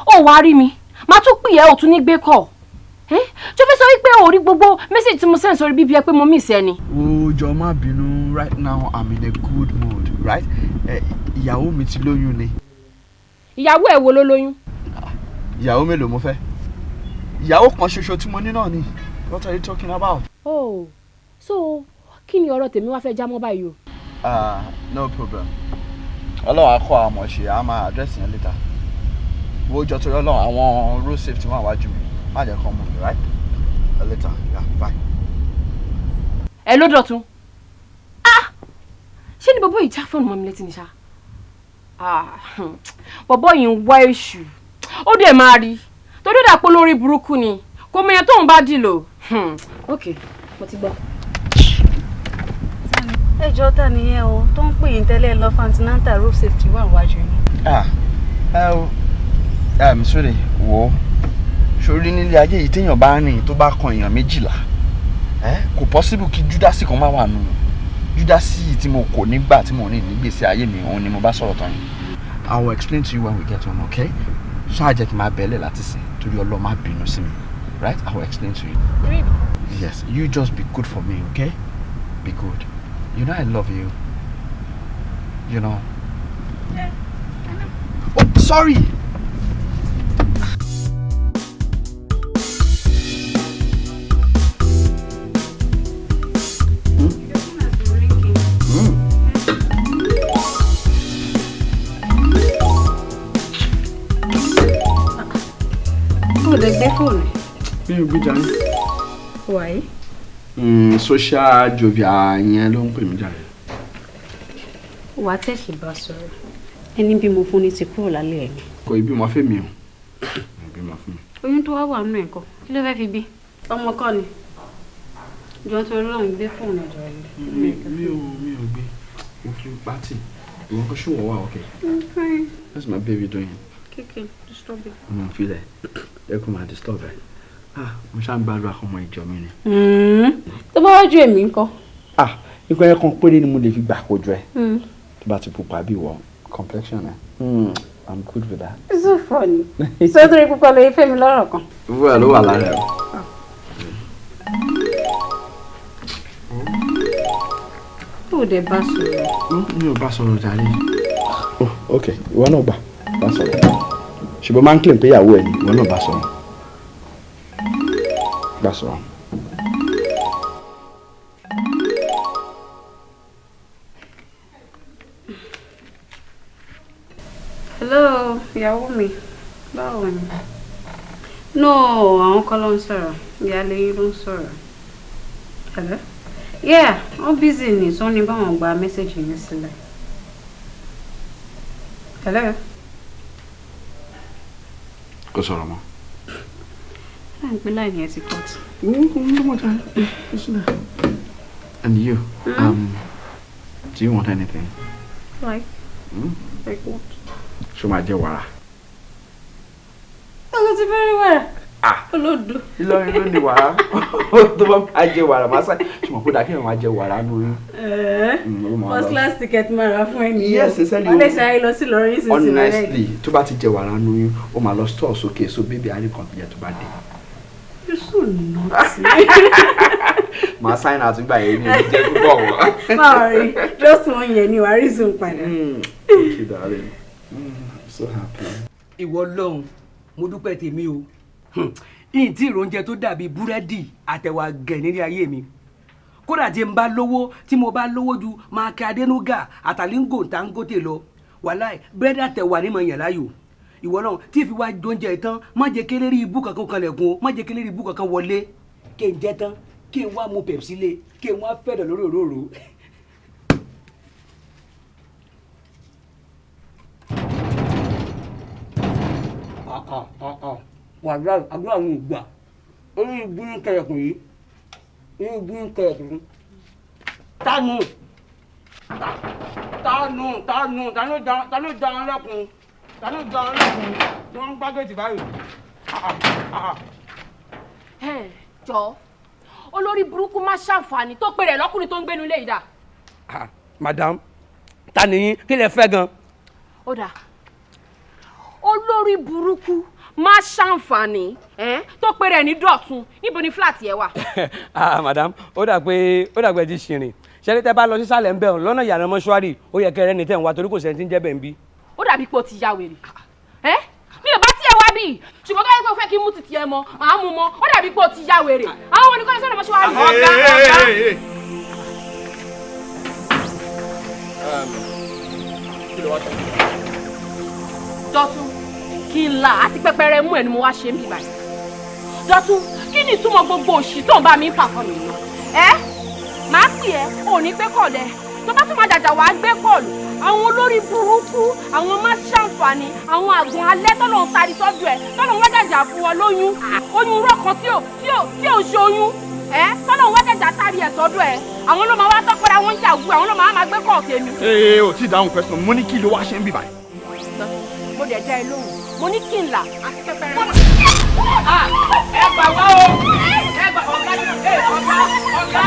Ó wá rí mi, màá tún pè ẹ́, ò tún ní gbé kọ̀. Tó fẹ́ sọ wípé o rí gbogbo message tí mo send sórí bíbí ẹ pé mo miss ẹ ni. Ó jọ̀ọ́ má bínú, right now I'm in a good mood, right? Ìyàwó mi ti lóyún ni. Ìyàwó ẹ̀ wo ló lóyún? Ìyàwó mélòó mo fẹ́? Ìyàwó kan ṣoṣo tí mo ní náà ni. What are you talking about? Oh, so kí ni ọ̀rọ̀ tèmi wá fẹ́ já mọ́ báyìí o? No problem. Ọlọ́run á kọ́ àmọ̀ ṣe, a máa address yẹn later. Wo jọ torí Ọlọ́run, àwọn road safety wà wájú mi. Má jẹ́ kán mú mi, right? Later, yeah, bye. Ẹ ló Dọ̀tun. Ah! Ṣé ni bọ́bọ́ yìí já fóònù mọ́ mi létí ni ṣá? Ah, bọ́bọ́ yìí ń wá èṣù. Ó dẹ̀ máa rí. Torí ó dà pé lórí burúkú ni. Kò mọ èèyàn tóun bá dì lò. Ok, mo ti gbọ́. Ẹ jọ̀ọ́, ta nìyẹn o tó ń pè yín tẹ́lẹ̀ lọ fantinanta road safety wà wájú yín. Ah, ẹ sorry, wo sórí nílé ayé yìí téèyàn bá rìn tó bá kan èèyàn 12, kò possible kí Júdásì kan má wà nù. Júdásì tí mo kò nígbà tí mo rìn nígbèsí ayé mi, òun ni mo bá sọ̀rọ̀ tán yìí. I will explain to you when we get home, okay? Ṣáà jẹ́ kí n máa bẹ̀ẹ́lẹ̀ láti sìn torí Ọlọ́run má bínú sí mi, right? I will explain to you. Really? Yes, you just be good for me, okay? Be good. You know I love you. You know. Yeah, I know. Oh, sorry! Ó lè gbé fóònù. Mi ò gbé jàre. Why? Social jovia yẹn ló ń pè mí jàre. Wà á tẹ̀sí bá sọ̀rọ̀. Ẹni bímọ fún ni ti kúrò lálẹ́ ẹ̀ ni. Kò ì bímọ fún mi o. Ìbímọ fún mi. Oyún tó wá wà nínú ẹ̀kọ́, kí ló fẹ́ fi bí? Ọmọ kọ́ ni. Jọ tó lọ́run gbé fóònù ẹ̀jọ̀ rẹ̀. Mi ò gbé. Mo fi pátì. Ìwọ kò ṣùwọ̀ wà okay. I'm fine. How's my baby doing? Kéèké, disturb it. Mo ń filẹ̀. Ẹ kò máa disturb ẹ. Ah, mo ṣáà ń gbàdúrà kọ́mọ ìjọ mi ni. Tó bá wájú èmi ńkọ́? Ah, nǹkan ẹ̀ kan péré ni mo lè fi gbà kojú ẹ. Tó bá ti pupa bí ìwọ, complexion ẹ. I'm good with that. It's so funny. So torí pupa lè fẹ́ mi lọ́rọ̀ kan. Wúwo ló wà lára ẹ. Ó dẹ̀ bá sọ̀rọ̀. Mi ò bá sọ̀rọ̀ jàre. Oh, ok, ìwọ náà gbà bá sọ̀rọ̀. Ṣùgbọ́n máa ń claim pé ìyàwó ẹ ni, ìwọ náà bá sọ̀rọ̀. Bá sọ̀rọ̀. Hello, ìyàwó mi. Báwo ni? No, àwọn kọ́ ló ń sọ̀rọ̀. Ìyáálé yín ló ń sọ̀rọ̀. Hello? Yeah, wọ́n busy ni, sọ ni báwọn gba mẹ́sẹ̀gì yín sílẹ̀. Hello? Kò sọ̀rọ̀ mọ́. Láì pé láì ní ẹ ti cut. And you, do you want anything? Like? Like what? Ṣé o máa jẹ wàrà? Ọlọ́ ti fẹ́ rí wàrà. Olódo. Ìlọrin ló ní wàrà. Tó bá máa jẹ wàrà, máa sá. Ṣùgbọ́n kó dà kí èèyàn máa jẹ wàrà nù yín. First class ticket máa rà fún ẹni. Yes, sincerely. Wọ́n lè ṣàyè lọ sí Ìlọrin sísìn rẹ̀. Honestly, tó bá ti jẹ wàrà nù yín, ó máa lọ store sókè so bébí àárín kan jẹ tó bá dé. You're so naughty. Màá sign out nígbà yẹn ní ẹni jẹ́ púpọ̀ wọ́n. Má worry, just one year ni wàá rí Zoom padà. Thank you, darling. I'm so happy. Ìwọ lọ́hùn, mo dúpẹ́ tèmi o. Ìyìn tí ìròúnjẹ tó dàbí búrẹ́dì àtẹ̀wà gẹ̀ nílé ayé mi. Kódà tí n bá lówó, tí mo bá lówó ju máa kí Adénúgà àtàlíngò Dangote lọ, wàláì búrẹ́dì àtẹ̀wà ní mọ̀ yàn láàyò. Ìwọ náà tí fi wá jóúnjẹ tán, má jẹ́ kélérí ibú kankan kanlẹ̀kùn o, má jẹ́ kélérí ibú kankan wọlé. Kí n jẹ tán, kí n wá mu Pepsi lé, kí n wá fẹ̀dọ̀ lórí òróró. Wàláì àdúrà mi ò gbà, orí ibú ń kẹlẹ̀kùn yìí, orí ibú ń kẹlẹ̀kùn yìí. Tánu tánu tánu tánú tánú dáná lẹ́kùn, tánú dáná lẹ́kùn tí wọ́n ń gbá géètì báyìí. Jọ olórí burúkú má ṣàǹfààní tó pe rẹ̀ lọ́kùnrin tó ń gbénu ilé yìí dà. Madam, ta ni yín? Kí lẹ fẹ́ gan? Ó dà, olórí burúkú má ṣàǹfààní tó pe rẹ̀ ní Dọ̀tun, níbo ni fúláàtì ẹ wà? Ah madam, ó dà pé ẹ ti ṣìrìn. Ṣẹ́ni tẹ́ bá lọ sísàlẹ̀ ń bẹ̀ ọ̀hún lọ́nà ìyànà mọ́ṣúárì, ó yẹ kẹ́ rẹ́ni tẹ́ ń wá torí kò sẹ́ni tí ń jẹ́ bẹ̀ ń bí. Ó dàbí pé o ti ya wèrè. Mi ò bá tiẹ̀ wá bí, ṣùgbọ́n tó yẹ kó fẹ́ kí n mú titi ẹ mọ́, màá mú mọ́, ó dàbí pé o ti ya wèrè. Àwọn oníkọ́ni sọ̀rọ̀ mọ́ṣúárì. Ọ̀gá ọ̀gá. Dọ̀tun, kí n la àti pẹpẹrẹ mú ẹ ni mo wá ṣe ń bí báyìí. Dọ̀tun, kí ni ìtumọ̀ gbogbo òṣì tó ń bá mi ń pàfọ́ mi lọ? Ẹ́ màá pè ẹ́, ò ní gbé kọ̀lẹ́. Tó bá tún máa jàjà wàá gbé kọ̀lù. Àwọn olórí burúkú, àwọn má ṣàǹfààní, àwọn àgùn alẹ́ tọ́lọ̀ ń tari sọ́jú ẹ̀, tọ́lọ̀ ń wá jàjà fún wọn lóyún. Oyún rọ̀ kan tí ò ṣe oyún. Ẹ́ tọ́lọ̀ ń wá jàjà tari ẹ̀ sọ́dọ̀ ẹ̀. Àwọn ló máa wá tọ́pẹ́ra wọn ń yàgò, àwọn ló máa gbé kọ̀ọ̀kẹ́ mi. Ee o ti dáhùn question, mo ní kí ló wá ṣe ń bí báyìí. Mo dẹ̀ dá ẹ lóhùn, mo ní kí n là àti pẹpẹrẹ. Ẹ gbà wá o, ẹ gbà ọ̀gá ọ̀gá ọ̀gá ọ̀gá.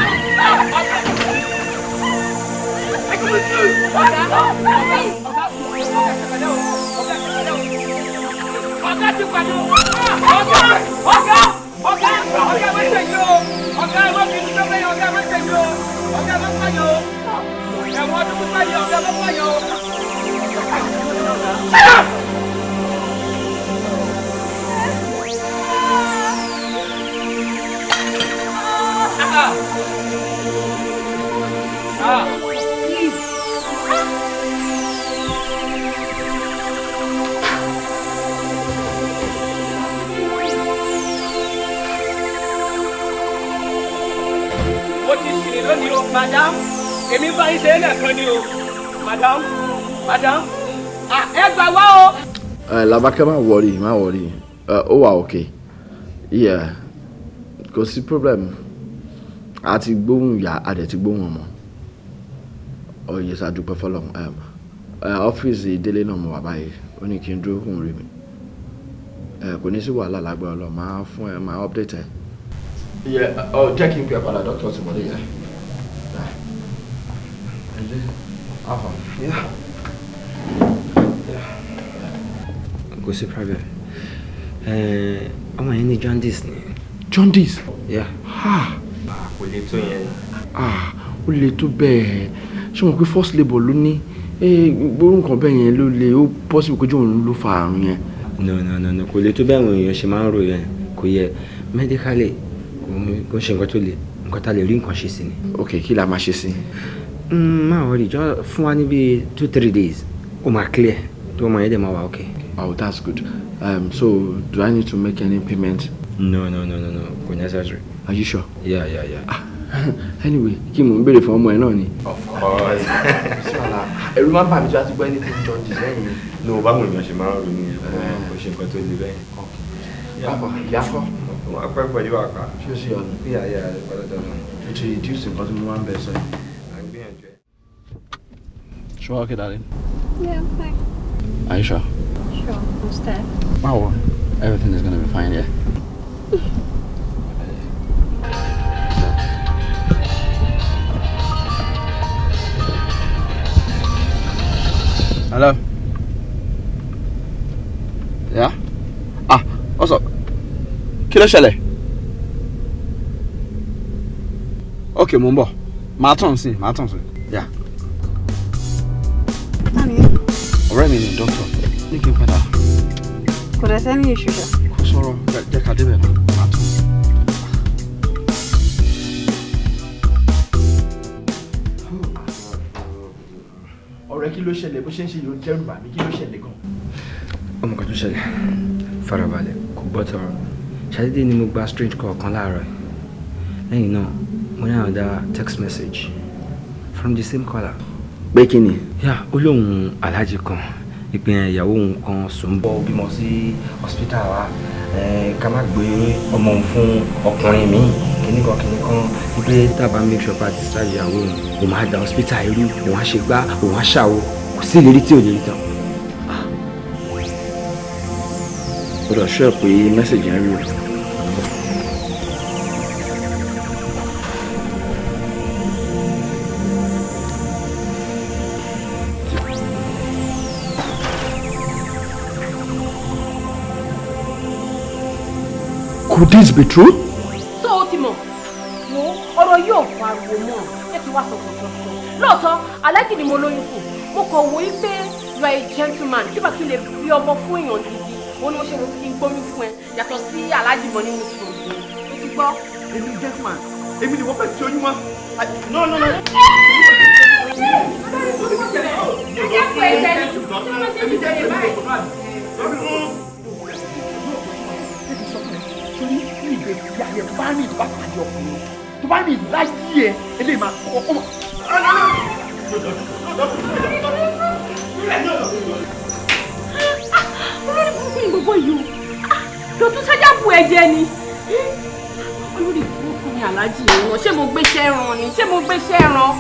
Ọ̀gá ti pàdé o, ọ̀gá ọ̀gá ọ̀gá ọ̀gá ẹ má ṣe yìí o, ọ̀gá ẹ má bínú sọ́fẹ́ yìí, ọ̀gá ẹ má ṣe yìí o, ọ̀gá ẹ má pààyàn o, ẹ̀wọ̀n ọdún pípa yìí, ọ̀gá ẹ má pààyàn o. Mo ti ṣìrìn lónìí o, madam, èmi bá yín ṣe é lẹ́ẹ̀kan ni o, madam, madam, ẹ gbà wá o. Làbákẹ́, má worry, má worry, ó wà okay, yeah, kò sí problem. A ti gbóhùn ìyá, a dẹ̀ ti gbóhùn ọmọ. Ọ̀yẹ̀ ṣàdúpẹ́ fọlọ́run. Ọ́fíìsì Délé náà mo wà báyìí, ó ní kí n dúró kóun rí mi. Kò ní sí wàhálà lágbára Ọlọ́run, máa fún ẹ, máa update ẹ. Jẹ́ kí n pè é padà, dókítà ti wọlé yẹn. Yeah. Kò sí problem. Ọmọ yẹn ní jaundice ni. Jaundice? Yeah. Ha. Kò le tó yẹn. Ah, ó le tó bẹ́ẹ̀. Ṣé mo pé first labour ló ní? Gbogbo nǹkan bẹ́ẹ̀ yẹn ló le, ó possible kó jẹ́ òun ló fa àrùn yẹn. No, no, no, no, kò le tó bẹ́ẹ̀ àwọn èèyàn ṣe máa ń rò yẹn. Kò yẹ medically, kò ṣe nǹkan tó le, nǹkan tá lè rí nǹkan ṣe sí ni. Ok, kí la máa ṣe sí? Má worry, jọ fún wa ní bíi 2-3 days, ó máa clear, tó ọmọ yẹn dẹ̀ máa wà okay. Oh, that's good. So, do I need to make any payment? No, no, no, no, no, kò necessary. Are you sure? Yeah, yeah, yeah. Anyway, kí mò ń béèrè fún ọmọ ẹ náà ni. Of course. Ẹ̀rù máa ń bà mí tí wọ́n ti gbọ́ anything jaundice lẹ́yìn mi. No, báwo èèyàn ṣe máa ń ronú yẹn, kò ṣe nǹkan tó le bẹ́ẹ̀. Bàbá, ìyá kọ́. Wọ́n á pẹ́ pẹ̀lú àpá. Ṣé o ṣe ọ̀nà? Yeah, yeah, pẹ̀lú ọ̀nà. O ti reduce nǹkan tí mo máa ń bẹ̀ sọ yìí. À ń gbìyànjú ẹ̀. Sure, okay, darling. Yeah, I'm fine. Are you sure? Sure, I'm step. Wow, everything is gonna be fine, yeah? Hello? Yeah? Ah, what's up? Kí ló ṣẹlẹ̀? Okay, mo ń bọ̀. Màá tàn sí, màá tàn sí. Yeah. Ọ̀rẹ́ mi ni doctor. Ní kí n padà. Kò dẹ̀ sẹ́ni issue ṣá. Kò sọ̀rọ̀, jẹ́ ká débẹ̀ náà. Màá tàn sí. Ọ̀rẹ́, kí ló ṣẹlẹ̀? Bó ṣe ń ṣe yóò dẹ́rù bà mí. Kí ló ṣẹlẹ̀ gan? Ọmọ kan tó ṣẹlẹ̀, farabalẹ̀ kò gbọ́ tọrọ. Ṣàdédé ni mo gba strange call kan láàárọ̀ yìí. Lẹ́yìn náà, mo ní another text message from the same caller. Pé kí ni? Yà ó lóun aláàjì kan, ìpín ìyàwó òun kan sùn bọ́ bímọ sí hospital wa, ká má gbé ọmọ òun fún ọkùnrin míì, kíníkan kíníkan, wípé tábà make sure pa discharge ìyàwó òun, òun máa da hospital irú, òun á ṣe gbá, òun á ṣàwo, kò sí ìlérí tí ò lè rí tán. Ó dọ̀ ṣọ́ ẹ̀ pé message yẹn rí o. Could this be true? Tó o ti mọ̀, wo ọ̀rọ̀ yóò pariwo mọ́, jẹ́ kí wá sọ kọ̀ọ̀kan fún ọ. Lóòótọ́, aláàjì ni mo lóyún fún. Mo kàn wò ó pé you are a gentleman, kí bá kí n lè fi ọmọ fún èèyàn gidi. Ó ní mo ṣe mo kí n gbóyún fún ẹ, yàtọ̀ sí aláàjì mọ́ nínú ìṣòro. Ó ti gbọ́. Èmi gentleman, èmi ni wọ́n fẹ́ ti oyún wọn. No, no, no. Tó bá ní láyé ẹ, eléyìí máa kọ́ ọmọ. Olórí burúkú ni gbogbo yìí o. Dọ̀tún ṣájà bu ẹ̀jẹ̀ ni. Olórí burúkú ni aláàjì yìí wọn. Ṣé mo gbéṣẹ́ rán ni? Ṣé mo gbéṣẹ́ rán?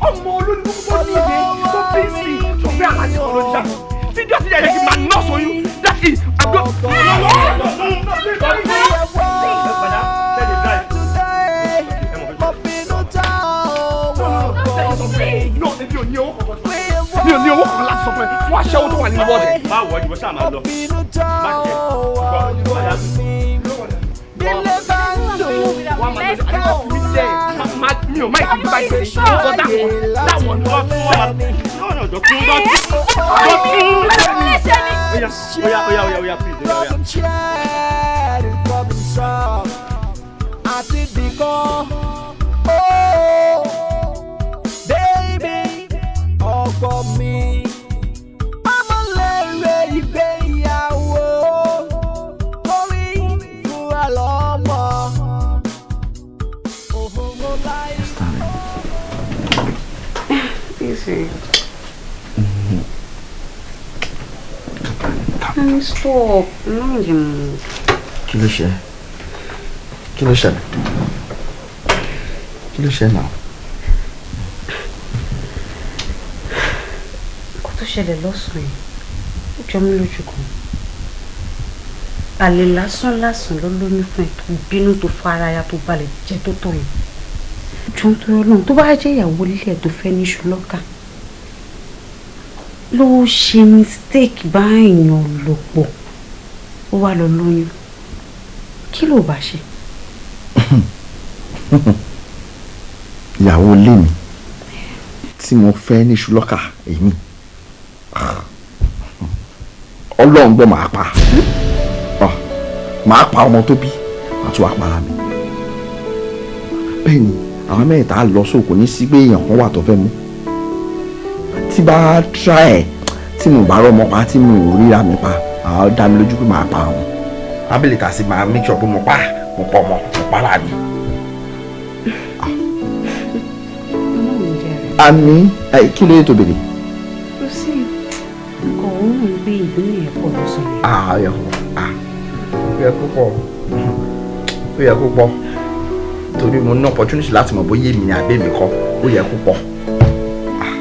Ọmọ olórí burúkú tó ní ìdè tó bí sí tó fẹ́ aláàjì kan lórí ṣá. Tí díẹ̀ sí ẹ̀rẹ́ kí n máa nọ́ọ̀sì oyún dákì àgọ́. No, èmi ò ní owó kankan. Mi ò ní owó kankan láti sọ fún ẹ fún aṣẹ́wó tó wà nínú bọ́ọ̀dù. Má wọ ìwọ ṣáà máa lọ. Má jẹ Mi ò má ìdí bá ìgbé ọkọ dáwọn dáwọn ni wọ́n fún wa. No, Dọ̀tún, Dọ̀tún, Dọ̀tún. Oya, oya, oya, oya, please, oya, oya. Problem solved. Àti bìkan. Oh, baby, ọkọ mi. Ọmọlẹ́rẹ̀ ìgbéyàwó. Orí fúnra lọ́mọ. Òhòhò láì. Easy. Honey, stop. No, you. Kí ló ṣe? Kí ló ṣẹlẹ̀? Kí ló ṣe náà? Nǹkan tó ṣẹlẹ̀ lọ́sàn-án yìí, ó jọ mí lójú kan. Àlè lásán lásán ló lóyún fún ẹ tó bínú tó faraya tó balẹ̀ jẹ́ tó tọ̀ yìí. Jọ ń torí Ọlọ́run, tó bá jẹ́ ìyàwó ilé ẹ̀ tó fẹ́ níṣu lọ́kà ló ṣe mistake bá èèyàn lò pọ̀, ó wá lọ lóyún, kí ló bá ṣe? Ìyàwó ilé mi tí mo fẹ́ ní ṣùlọ́kà, èmi Ọlọ́run gbọ́, màá pa. Màá pa ọmọ tó bí, màá tún wá para mi. Bẹ́ẹ̀ ni àwọn mẹ́ta á lọ sóko ní sí pé èèyàn kan wà tó fẹ́ mú. Tí bá try ẹ̀, tí mo bá rọ́mọ pa, tí mo ò ríra mi pa, àwọn dá mi lójú pé màá pa àwọn. Ábílẹ̀ tà sí máa make sure pé mo pa, mo pọ̀ mọ́, mo para mi. Àmì kí ló yẹ tó bèrè? Kò sí nǹkan, òun ń gbé ìbínú yẹn pọ̀ lọ́sàn-án. Ah, ó yẹ kó ah ó yẹ kó pọ̀, ó yẹ kó pọ̀, torí mo ní opportunity láti mọ̀ bóyá èmi ni àbí èmi kọ́. Ó yẹ kó pọ̀. Ah,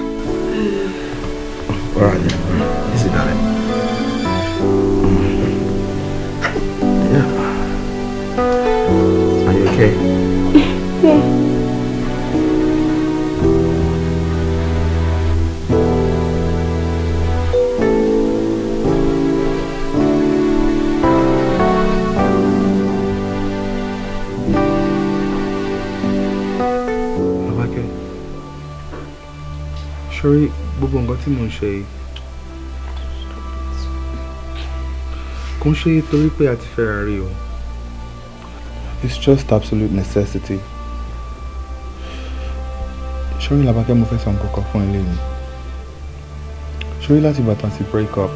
all right then, easy, darling. Yeah. Are you okay? Yeah. Ṣorí gbogbo nǹkan tí mò ń ṣe yìí kò ń ṣe torí pé a ti fẹ́ra rí o. It's just absolute necessity. Ṣorí Làbákẹ́, mo fẹ́ sọ nǹkan kan fún ẹ lẹ́yìn. Ṣorí láti ìgbà tá a ti break up,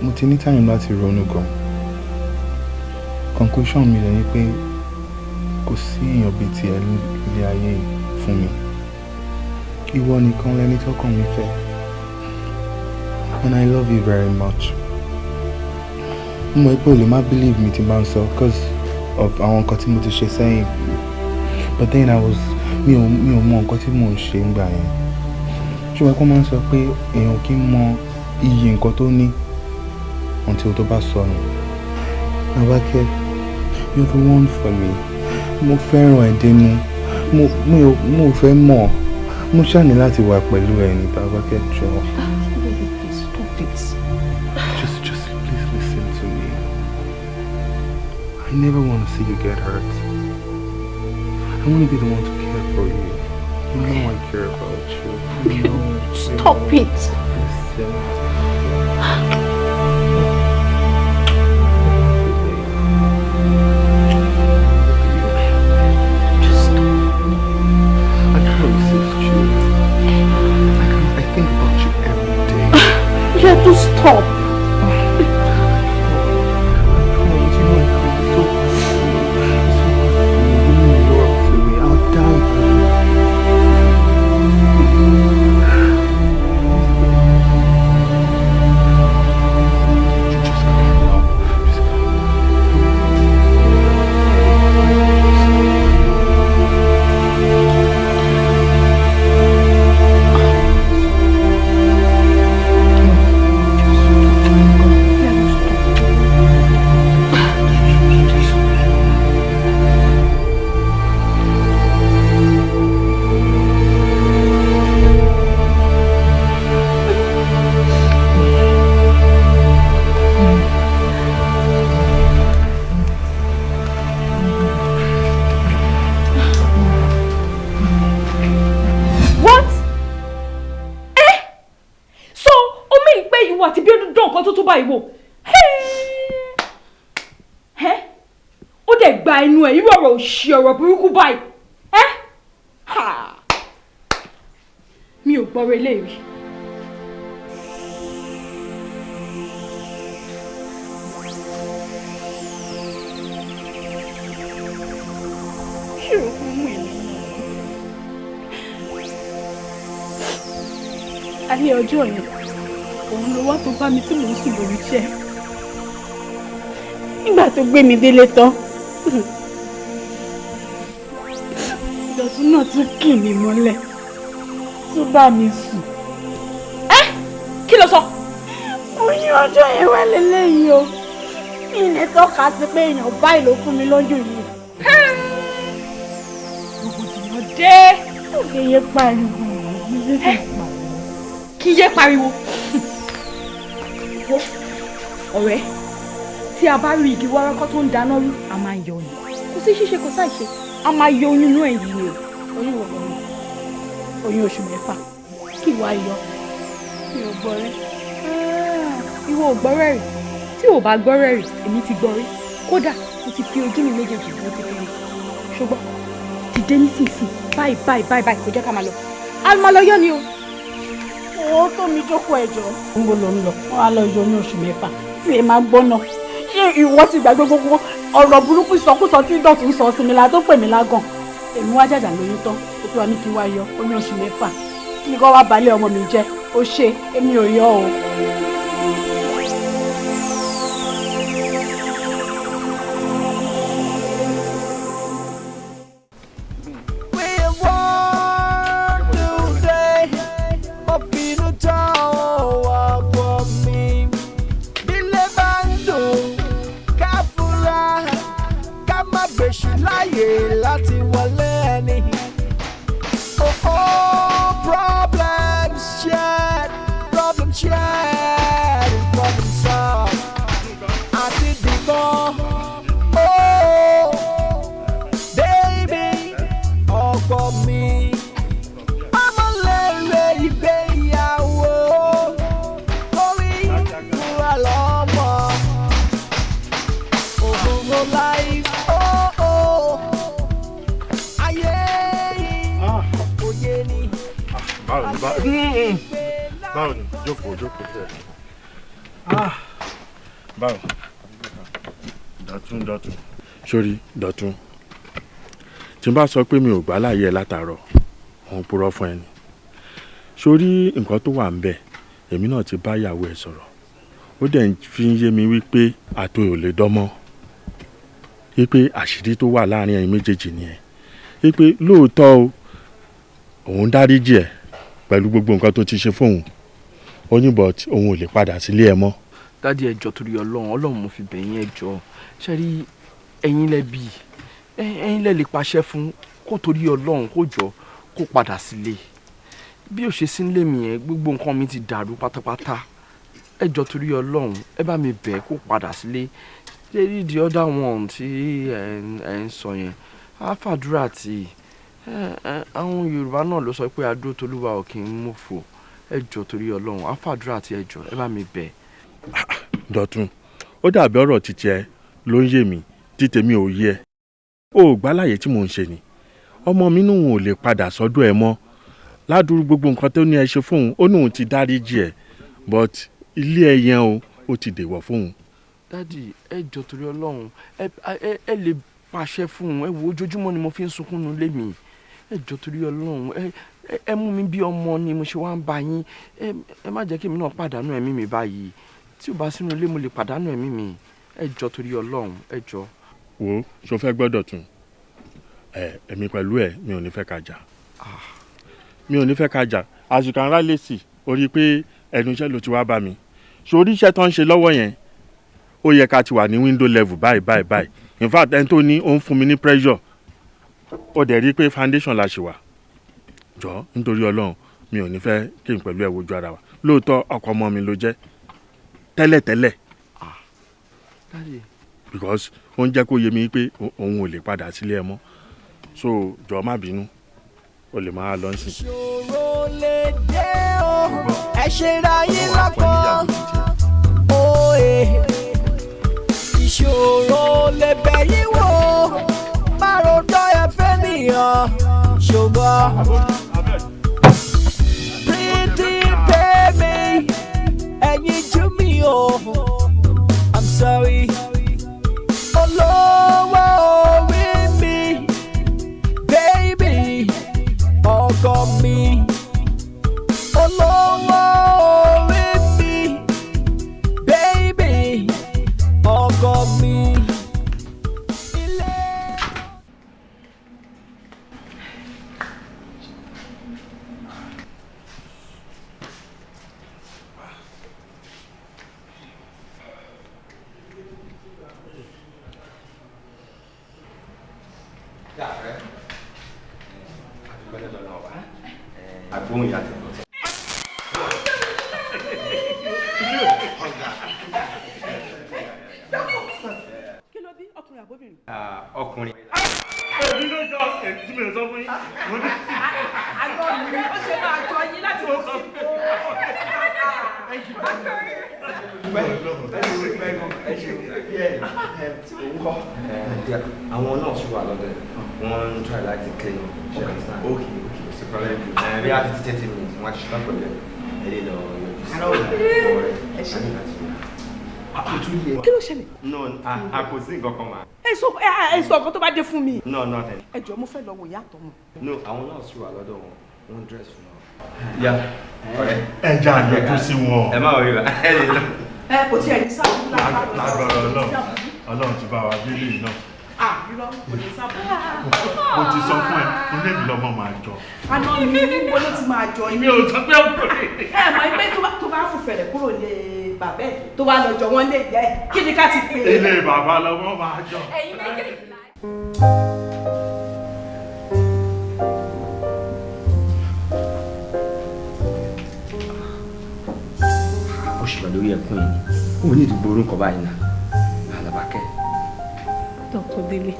mo ti ní time láti ronú gan. Conclusion mi lè ní pé kò sí èèyàn bíi tiẹ̀ nílé ayé yìí fún mi. Ìwọ nìkan lẹni tọ́kàn mi fẹ́. And I love you very much. Mo mọ̀ pé o lè má believe mi tí n bá ń sọ because of àwọn nǹkan tí mo ti ṣe sẹ́yìn. But then I was mi ò mọ nǹkan tí mò ń ṣe ńgbà yẹn. Ṣùgbọ́n kó máa ń sọ pé èèyàn kì í mọ iyì nǹkan tó ní until tó bá sọnù. Làbákẹ́, you're the one for me. Mo fẹ́ràn ẹ dénú. Mo ò fẹ́ mọ̀. Mo ṣáà ní láti wà pẹ̀lú ẹ ní, Làbákẹ́, jọ̀ọ́. Baby, please stop it. Just please listen to me. I never want to see you get hurt. I want to be the one to care for you. You know I care about you. You know. Stop it. Listen. Just stop. I can't resist you. I can't. I think about you every day. You have to stop. Can't, you know I can't. It's so hard for me. It's so hard for me. You mean the world to me. I'll die for you. Just come now. Just come. What? Eh? So, o mean pé ìwọ àti Bíọ́dún dán nǹkan tó tó báyìí wò? Ẹ́, ó dẹ̀ gba ẹnu ẹ̀ irú ọ̀rọ̀ òṣì, ọ̀rọ̀ burúkú báyìí. Ẹ́, ha! Mi ò gbọ́rọ̀ eléyìí. Ṣé o kún mú èmi náà? Alẹ́ ọjọ́ yẹn, òun ló wá tó bá mi tí mò ń sùn lórí chair. Nígbà tó gbé mi délé tán, Dọ̀tún náà tún kì mí mọ́lẹ̀, tó bá mi sùn. Ẹ́, kí ló sọ? Oyún ọjọ́ yẹn wá lélẹ́yìí o. Mi lè tọ́ka sí pé èèyàn báyìí ló fún mi lóyún yìí. Rògbòdìyàn dé. Kí yé pariwo. Kí yé pariwo. Wo ọ̀rẹ́, tí a bá rí igi wárákọ́ tó ń dáná rú, a máa ń yọ ni. Kò sí ṣíṣe, kò sáìṣe. A máa yọ oyún inú ẹ̀ yìí ni o. Oyún wo gan-an? Oyún oṣù 6. Kí wàá yọ? Mi ò gbọ́ rí. Ìwọ ò gbọ́ rẹ̀ rí. Tí ò bá gbọ́ rẹ̀ rí, èmi ti gbọ́ rí. Kódà, mo ti fi ojú mi méjèèjì, mo ti fi rí. Ṣùgbọ́n dìde nísinsìnyí báyìí báyìí báyìí báyìí, kò jẹ́ ká máa lọ. A máa lọ yọ ni o. Owó tó mi jókòó ẹ̀jọ̀. Ń bọ̀ ló ń lọ, wọ́n á lọ yọ ní oṣù 6. Tí ẹ máa gbọ́ náà. Ṣé ìwọ ti gbàgbé gbogbo ọ̀rọ̀ burúkú ìsọkúsọ tí Dọ̀tún sọ sí mi la tó pè mí lágàn? Èmi wá jàjà lóyún tán, ó tún wá ní kí n wá yọ oyún oṣù 6. Kí kọ́ wá balẹ̀ ọmọ mi jẹ́, ó ṣe, èmi ò yọ o. We want today, mo finú tán ọkọ mi. Bílé bá ń dùn, ká fura, ká má gbèsù láàyè láti wọlé ẹni. Oh, problem shared, problem shared. Báwo ni? Jókòó, jókòó tẹ̀. Báwo? Dọ̀tún, Dọ̀tún. Sórí, Dọ̀tún. Tí n bá sọ pé mi ò gbà láàyè ẹ látàárọ̀, òun purọ́ fún ẹni. Sórí nǹkan tó wà ń bẹ̀, èmi náà ti bá ìyàwó ẹ sọ̀rọ̀. Ó dẹ̀ ń fi ń yé mi wípé àtò ò lè dánmọ́. Wípé àṣírí tó wà láàrin ẹ̀yin méjèèjì nìyẹn. Wípé lóòótọ́ o, òun dáríjì ẹ̀ pẹ̀lú gbogbo nǹkan tó ti ṣe fóun. Ó ní but òun ò lè padà sílé ẹ mọ́. Daddy, ẹ jọ̀ọ́, torí Ọlọ́run, Ọlọ́run mo fi bẹ̀ yín, ẹ jọ̀ọ́. Ṣe rí, ẹ̀yin lẹ bí, ẹ̀yin lẹ lè pàṣẹ fún kó torí Ọlọ́run, kó jọ kó padà sílé. Bí ó ṣe sí nílé mi yẹn, gbogbo nǹkan mi ti dàrú pátápátá. Ẹ jọ̀ọ́, torí Ọlọ́run, ẹ bá mi bẹ̀ kó padà sílé. Ṣé rí the other one tí ẹ ń sọ yẹn, á fàdúrà tí àwọn Yorùbá náà ló sọ pé adó tolúwa ò kì í mọ̀fọ̀. Ẹ jọ̀ọ́, torí Ọlọ́run, á fàdúrà tí, ẹ jọ̀ọ́, ẹ bá mi bẹ̀. Dọ̀tun, ó dàbí ọ̀rọ̀ títí ẹ ló ń yé mi, tí tèmi ò yé ẹ. O ò gbá láyè tí mò ń ṣe ni. Ọmọ mi nù ò lè padà sọ́dọ̀ ẹ mọ́. Ládùúrú gbogbo nǹkan tó ní ẹ ṣe fóun, ó ní òun ti dáríjì ẹ, but ilé ẹ yẹn o, ó ti dèwọ̀ fóun. Daddy, ẹ jọ̀ọ́, torí Ọlọ́run, ẹ lè pàṣẹ fún un. Ẹ wo, ojoojúmọ́ ni mo fi ń sunkún nulẹ̀ mi. Ẹ jọ̀ọ́, torí Ọlọ́run, ẹ mú mi bí ọmọ ni mo ṣe wá ń bá yín. Ẹ má jẹ́ kí èmi náà pàdánù ẹ̀mí mi báyìí. Tí ò bá sínú ilé, mo lè pàdánù ẹ̀mí mi. Ẹ jọ̀ọ́, torí Ọlọ́run, ẹ jọ̀ọ́. Wo, ṣo fẹ́ gbọ́dọ̀ tún ẹ, èmi pẹ̀lú ẹ, mi ò ní fẹ́ ká jà, mi ò ní fẹ́ ká jà. As you can rightly see, o rí i pé ẹnu iṣẹ́ ló ti wá bá mi. Sórí iṣẹ́ tó ń ṣe lọ́wọ́ yẹn, ó yẹ ká ti wà ní window level báyìí báyìí báyìí. In fact, ẹni tó ní ó ń fún mi ní pressure. Ó dẹ̀ rí i pé foundation la ṣe wà. Jọ, nítorí Ọlọ́run, mi ò ní fẹ́ kí n pẹ̀lú ẹ wojú ara wa. Lóòótọ́, ọkọ ọmọ mi ló jẹ́ tẹ́lẹ̀tẹ́lẹ̀ Daddy. because ó ń jẹ́ kó yé mi pé òun ò lè padà sílé ẹ mọ́. So jọ, má bínú, o lè máa lọ sí. Ìṣòro lè dé o, ẹ ṣe ra yín lọ́kàn òye. Ìṣòro lè bẹ̀ yín wò, márùn-ún ẹ fẹ́ nìyàn ṣùgbọ́n. Pretty baby, ẹ̀yin jú mi o, I'm sorry. Olówó orí mi, baby, ọkọ mi. Olówó orí mi, baby, ọkọ mi. Ilé. Agbóhùn yàtọ̀. Kí ló bí, ọkùnrin àbóbìnrin? Ọkùnrin. Èmi ló jọ èyí tí mi ò sọ fún yín. Àjọ mi ó ṣe máa jọ yín láti mú sí. Àwọn nọ́ọ̀sì wà lọ́dọ̀ ẹ̀, wọ́n ń try láti clean up. Ṣe understand? Okay, kò sí problem. Bí a ti 30 minutes, wọ́n á ti ṣetán pẹ̀lú ẹ̀, ẹ lè lọ yọjú sí Ẹ ṣe. Ọ̀rẹ́. Kí ló ṣẹlẹ̀? No, a kò sí nǹkan kan mà. Ẹ sọ nǹkan tó bá dé fún mi. No, nothing. Ẹ jọ̀ọ́, mo fẹ́ lọ wò ìyá àtọmọ. No, àwọn nọ́ọ̀sì wà lọ́dọ̀ wọn, wọ́n dress fún wọn. Ya, ọ̀rẹ́. Ẹ jẹ́ àyọjú sí wọn. Ẹ má worry wa, ẹ lè lọ. Ẹ kò tiẹ̀ ní sáà Lágbára Ọlọ́run, Ọlọ́run ti bá wa délé yìí náà. Ah, irọ́, kò ní sáà. Mo ti sọ fún ẹ, mo ní èmi lọ́mọ máa jọ. Àná mi, níbo ló ti máa jọ yín? Mi ò sọ pé ọkùnrin. Ẹ mọ̀ pé tó bá fò fẹ̀rẹ̀ kúrò lé bàbá ẹ̀, tó bá lọ jọ wọ́n lé ìyá ẹ̀, kí ni ká ti pè é? Ilé bàbá lọ́mọ máa jọ. Ẹ̀yin méjèèjì. Ó ṣì wà lórí ẹkún yìí ni ó ní ìdìbò orúkọ báyìí náà, Alábàákẹ́. Dr. Dele,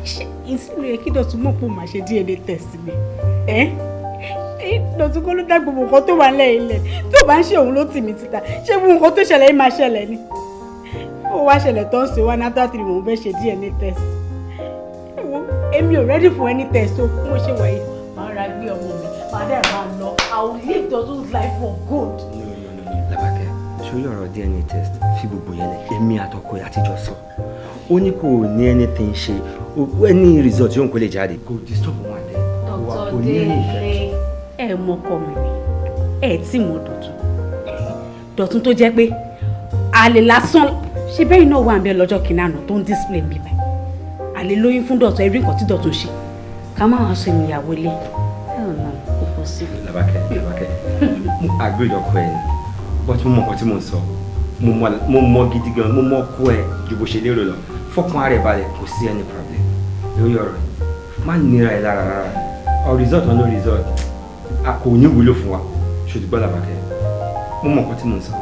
ṣé ìsinmi yẹ kí Dọ̀tún mọ̀ pé ó máa ṣe DNA test mi? Ẹ́ Dọ̀tún kọ́ ló dá gbogbo nǹkan tó wà nílẹ̀ ilẹ̀ tó bá ń ṣe òun ló tì mí síta. Ṣé gbogbo nǹkan tó ṣẹlẹ̀ yìí máa ṣẹlẹ̀ ni? Ó wá ṣẹlẹ̀ tó ń ṣe wá ní after 3 months fẹ́ ṣe DNA test. Wo, èmi ò ready for any test o. Mo ṣe wà yìí, màá ra gbé ọmọ mi, màá dẹ̀ máa lọ. I I will leave Dọ̀tun's life for good. No, no, no, no. Làbákẹ́, sórí ọ̀rọ̀ DNA test fi gbogbo yẹn lẹ̀, èmi àtọkọ ẹ̀ àtijọ́ sọ. Ó ní kò ní anything ṣe, any result yóò kó lè jáde. Kò disturb wọn àtẹ. Dr. Dele, ẹ mọ ọkọ mi ni, ẹ tí mo Dọ̀tun. Dọ̀tun tó jẹ́ pé àlè lásán ṣe bẹ́ẹ̀ náà wà ń bẹ lọ́jọ́ kìíní àná tó ń display mi báyìí. Àlè lóyún fún Dọ̀tun, ẹ̀rí nǹkan tí Dọ̀tun ṣe. Ká má wàá sọ ìyàwó ilé. Hell no, kò possible. Làbákẹ́, Làbákẹ́, mo agree ọkọ ẹ ni, but mo mọ nǹkan tí mo ń sọ. Mo mọ gidi gan, mo mọ ọkọ ẹ ju bó ṣe lérò lọ. Fọkàn ara ẹ balẹ̀, kò sí any problem lórí ọ̀rọ̀ yìí. Má nira ẹ lára rárá. Or result or no result, a kò ní wúlò fún wa. Ṣùgbọ́n Làbákẹ́, mo mọ nǹkan tí mo ń sọ.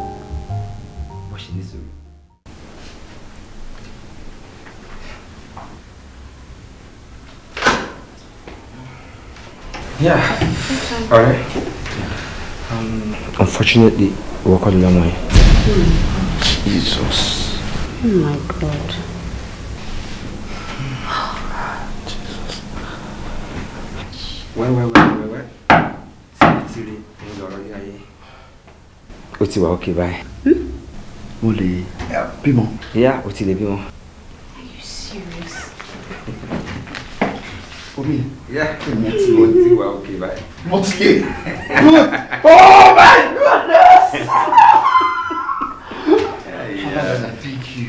Bó ṣe ní sùúrù. Yeah. All right. Unfortunately, we're calling them away. Jesus. Oh my God. Jesus. Wait, wait, wait, wait, wait. Tiri, tiri, ó ti wà okay báyìí. Mo lè bímọ. Yeah, ó ti lè bímọ. Are you serious? Omi. Yeah, mo ti wà okay báyìí. Mo ti lè. Good. Oh my goodness! Father, thank you.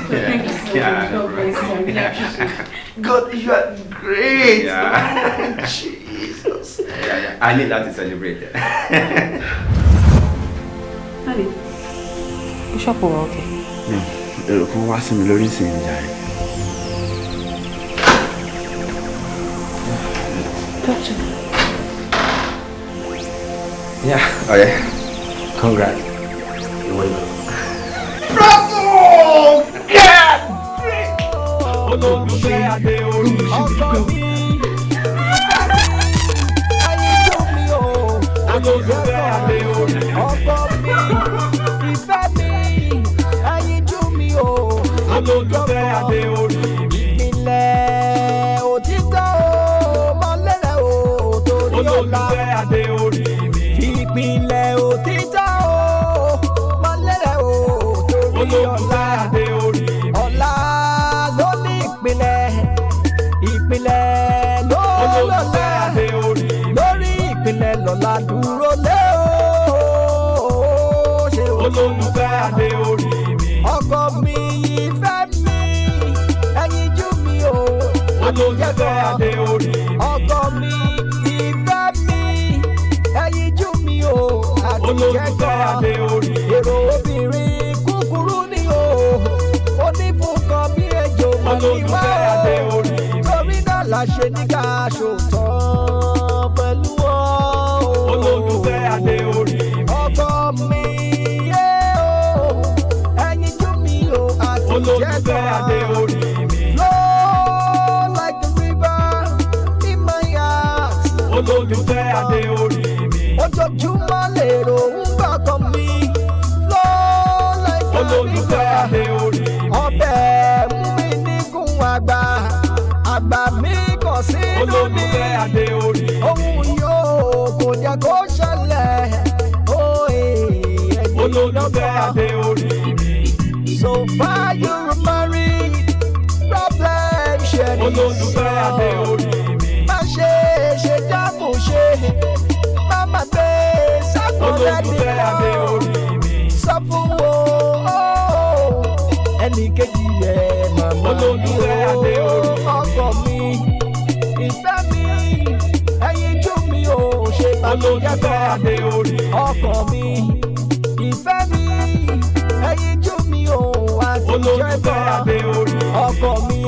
Thank you so much. God bless you. I really appreciate it. God, you are great. Yeah. Oh, Jesus. Yeah, yeah. I need that to celebrate. Honey, you shop over, okay? Èrò kan wá sí mi lórí ìsìn ìjà rẹ̀. Doctor. Yeah, okay. Congrats. You win. Bravo! Yeah! Olólùfẹ́ adé orí ọkọ mi. Ayé tó mi o. Olólùfẹ́ adé orí ọkọ mi. Ìfẹ́ mi. Ayé tó mi o. Olólùfẹ́ adé orí mi. Ìpìlẹ̀ òtítọ́ o, mọ́lẹ́rẹ̀ o, torí ọ̀la. Olólùfẹ́ adé orí mi. Ìpìlẹ̀ òtítọ́ o, mọ́lẹ́rẹ̀ o, torí ọ̀la. Olólùfẹ́ adé orí mi. Ọ̀la ló ní ìpìlẹ̀, ìpìlẹ̀ ló lọ́la. Olólùfẹ́ adé orí mi. Lórí ìpìlẹ̀ lọ́la dúró lé o. Ṣé o Olólùfẹ́ adé orí mi. Ọkọ mi, ìfẹ́ mi, ẹyinjú mi o. Olólùfẹ́ adé orí mi. Ọkọ mi, ìfẹ́ mi, ẹyinjú mi o. Olólùfẹ́ adé orí mi. Èrò obìnrin kúkúrú ni o. Onífúnkan bí ejò mọ̀ ní wá Olólùfẹ́ adé o. orí mi. Torí náà la ṣe ní ká ṣòótọ́ pẹ̀lú ọ. Olólùfẹ́ adé orí mi. Ọkọ mi yé o, ẹyinjú mi o, àti Olólùfẹ́ adé orí mi. Flow like the river in my heart. Olólùfẹ́ adé orí mi. Ojoojúmọ́ lèrò ń gbọ́kàn mi. Flow like the Olólùfẹ́ river. adé orí mi. Ọbẹ̀ mú mi níkùn àgbà, àgbà mi kàn sínú mi. Olólùfẹ́ adé orí mi. Ohun yóò kò jẹ́ kó ṣẹlẹ̀. Ó ẹ̀yìn Olólùfẹ́ adé orí mi. So far you're married, problem ṣe ní Olólùfẹ́ adé orí mi. Má ṣe ṣe dáàbò ṣe, má má gbé sákòlẹ̀ Olólùfẹ́ adé nìkan. orí mi. Sọ fún wo ẹnì kejì rẹ̀ màmá mi Olólùfẹ́ adé orí mi. ọkọ mi, ìfẹ́ mi, ẹyinjú mi ò ṣe bàtújẹ́ Olólùfẹ́ kan. adé orí mi. Ọkọ mi, ìfẹ́ mi, ẹyinjú mi ò àtijọ́ Olólùfẹ́ kan. adé orí mi. Ọkọ mi,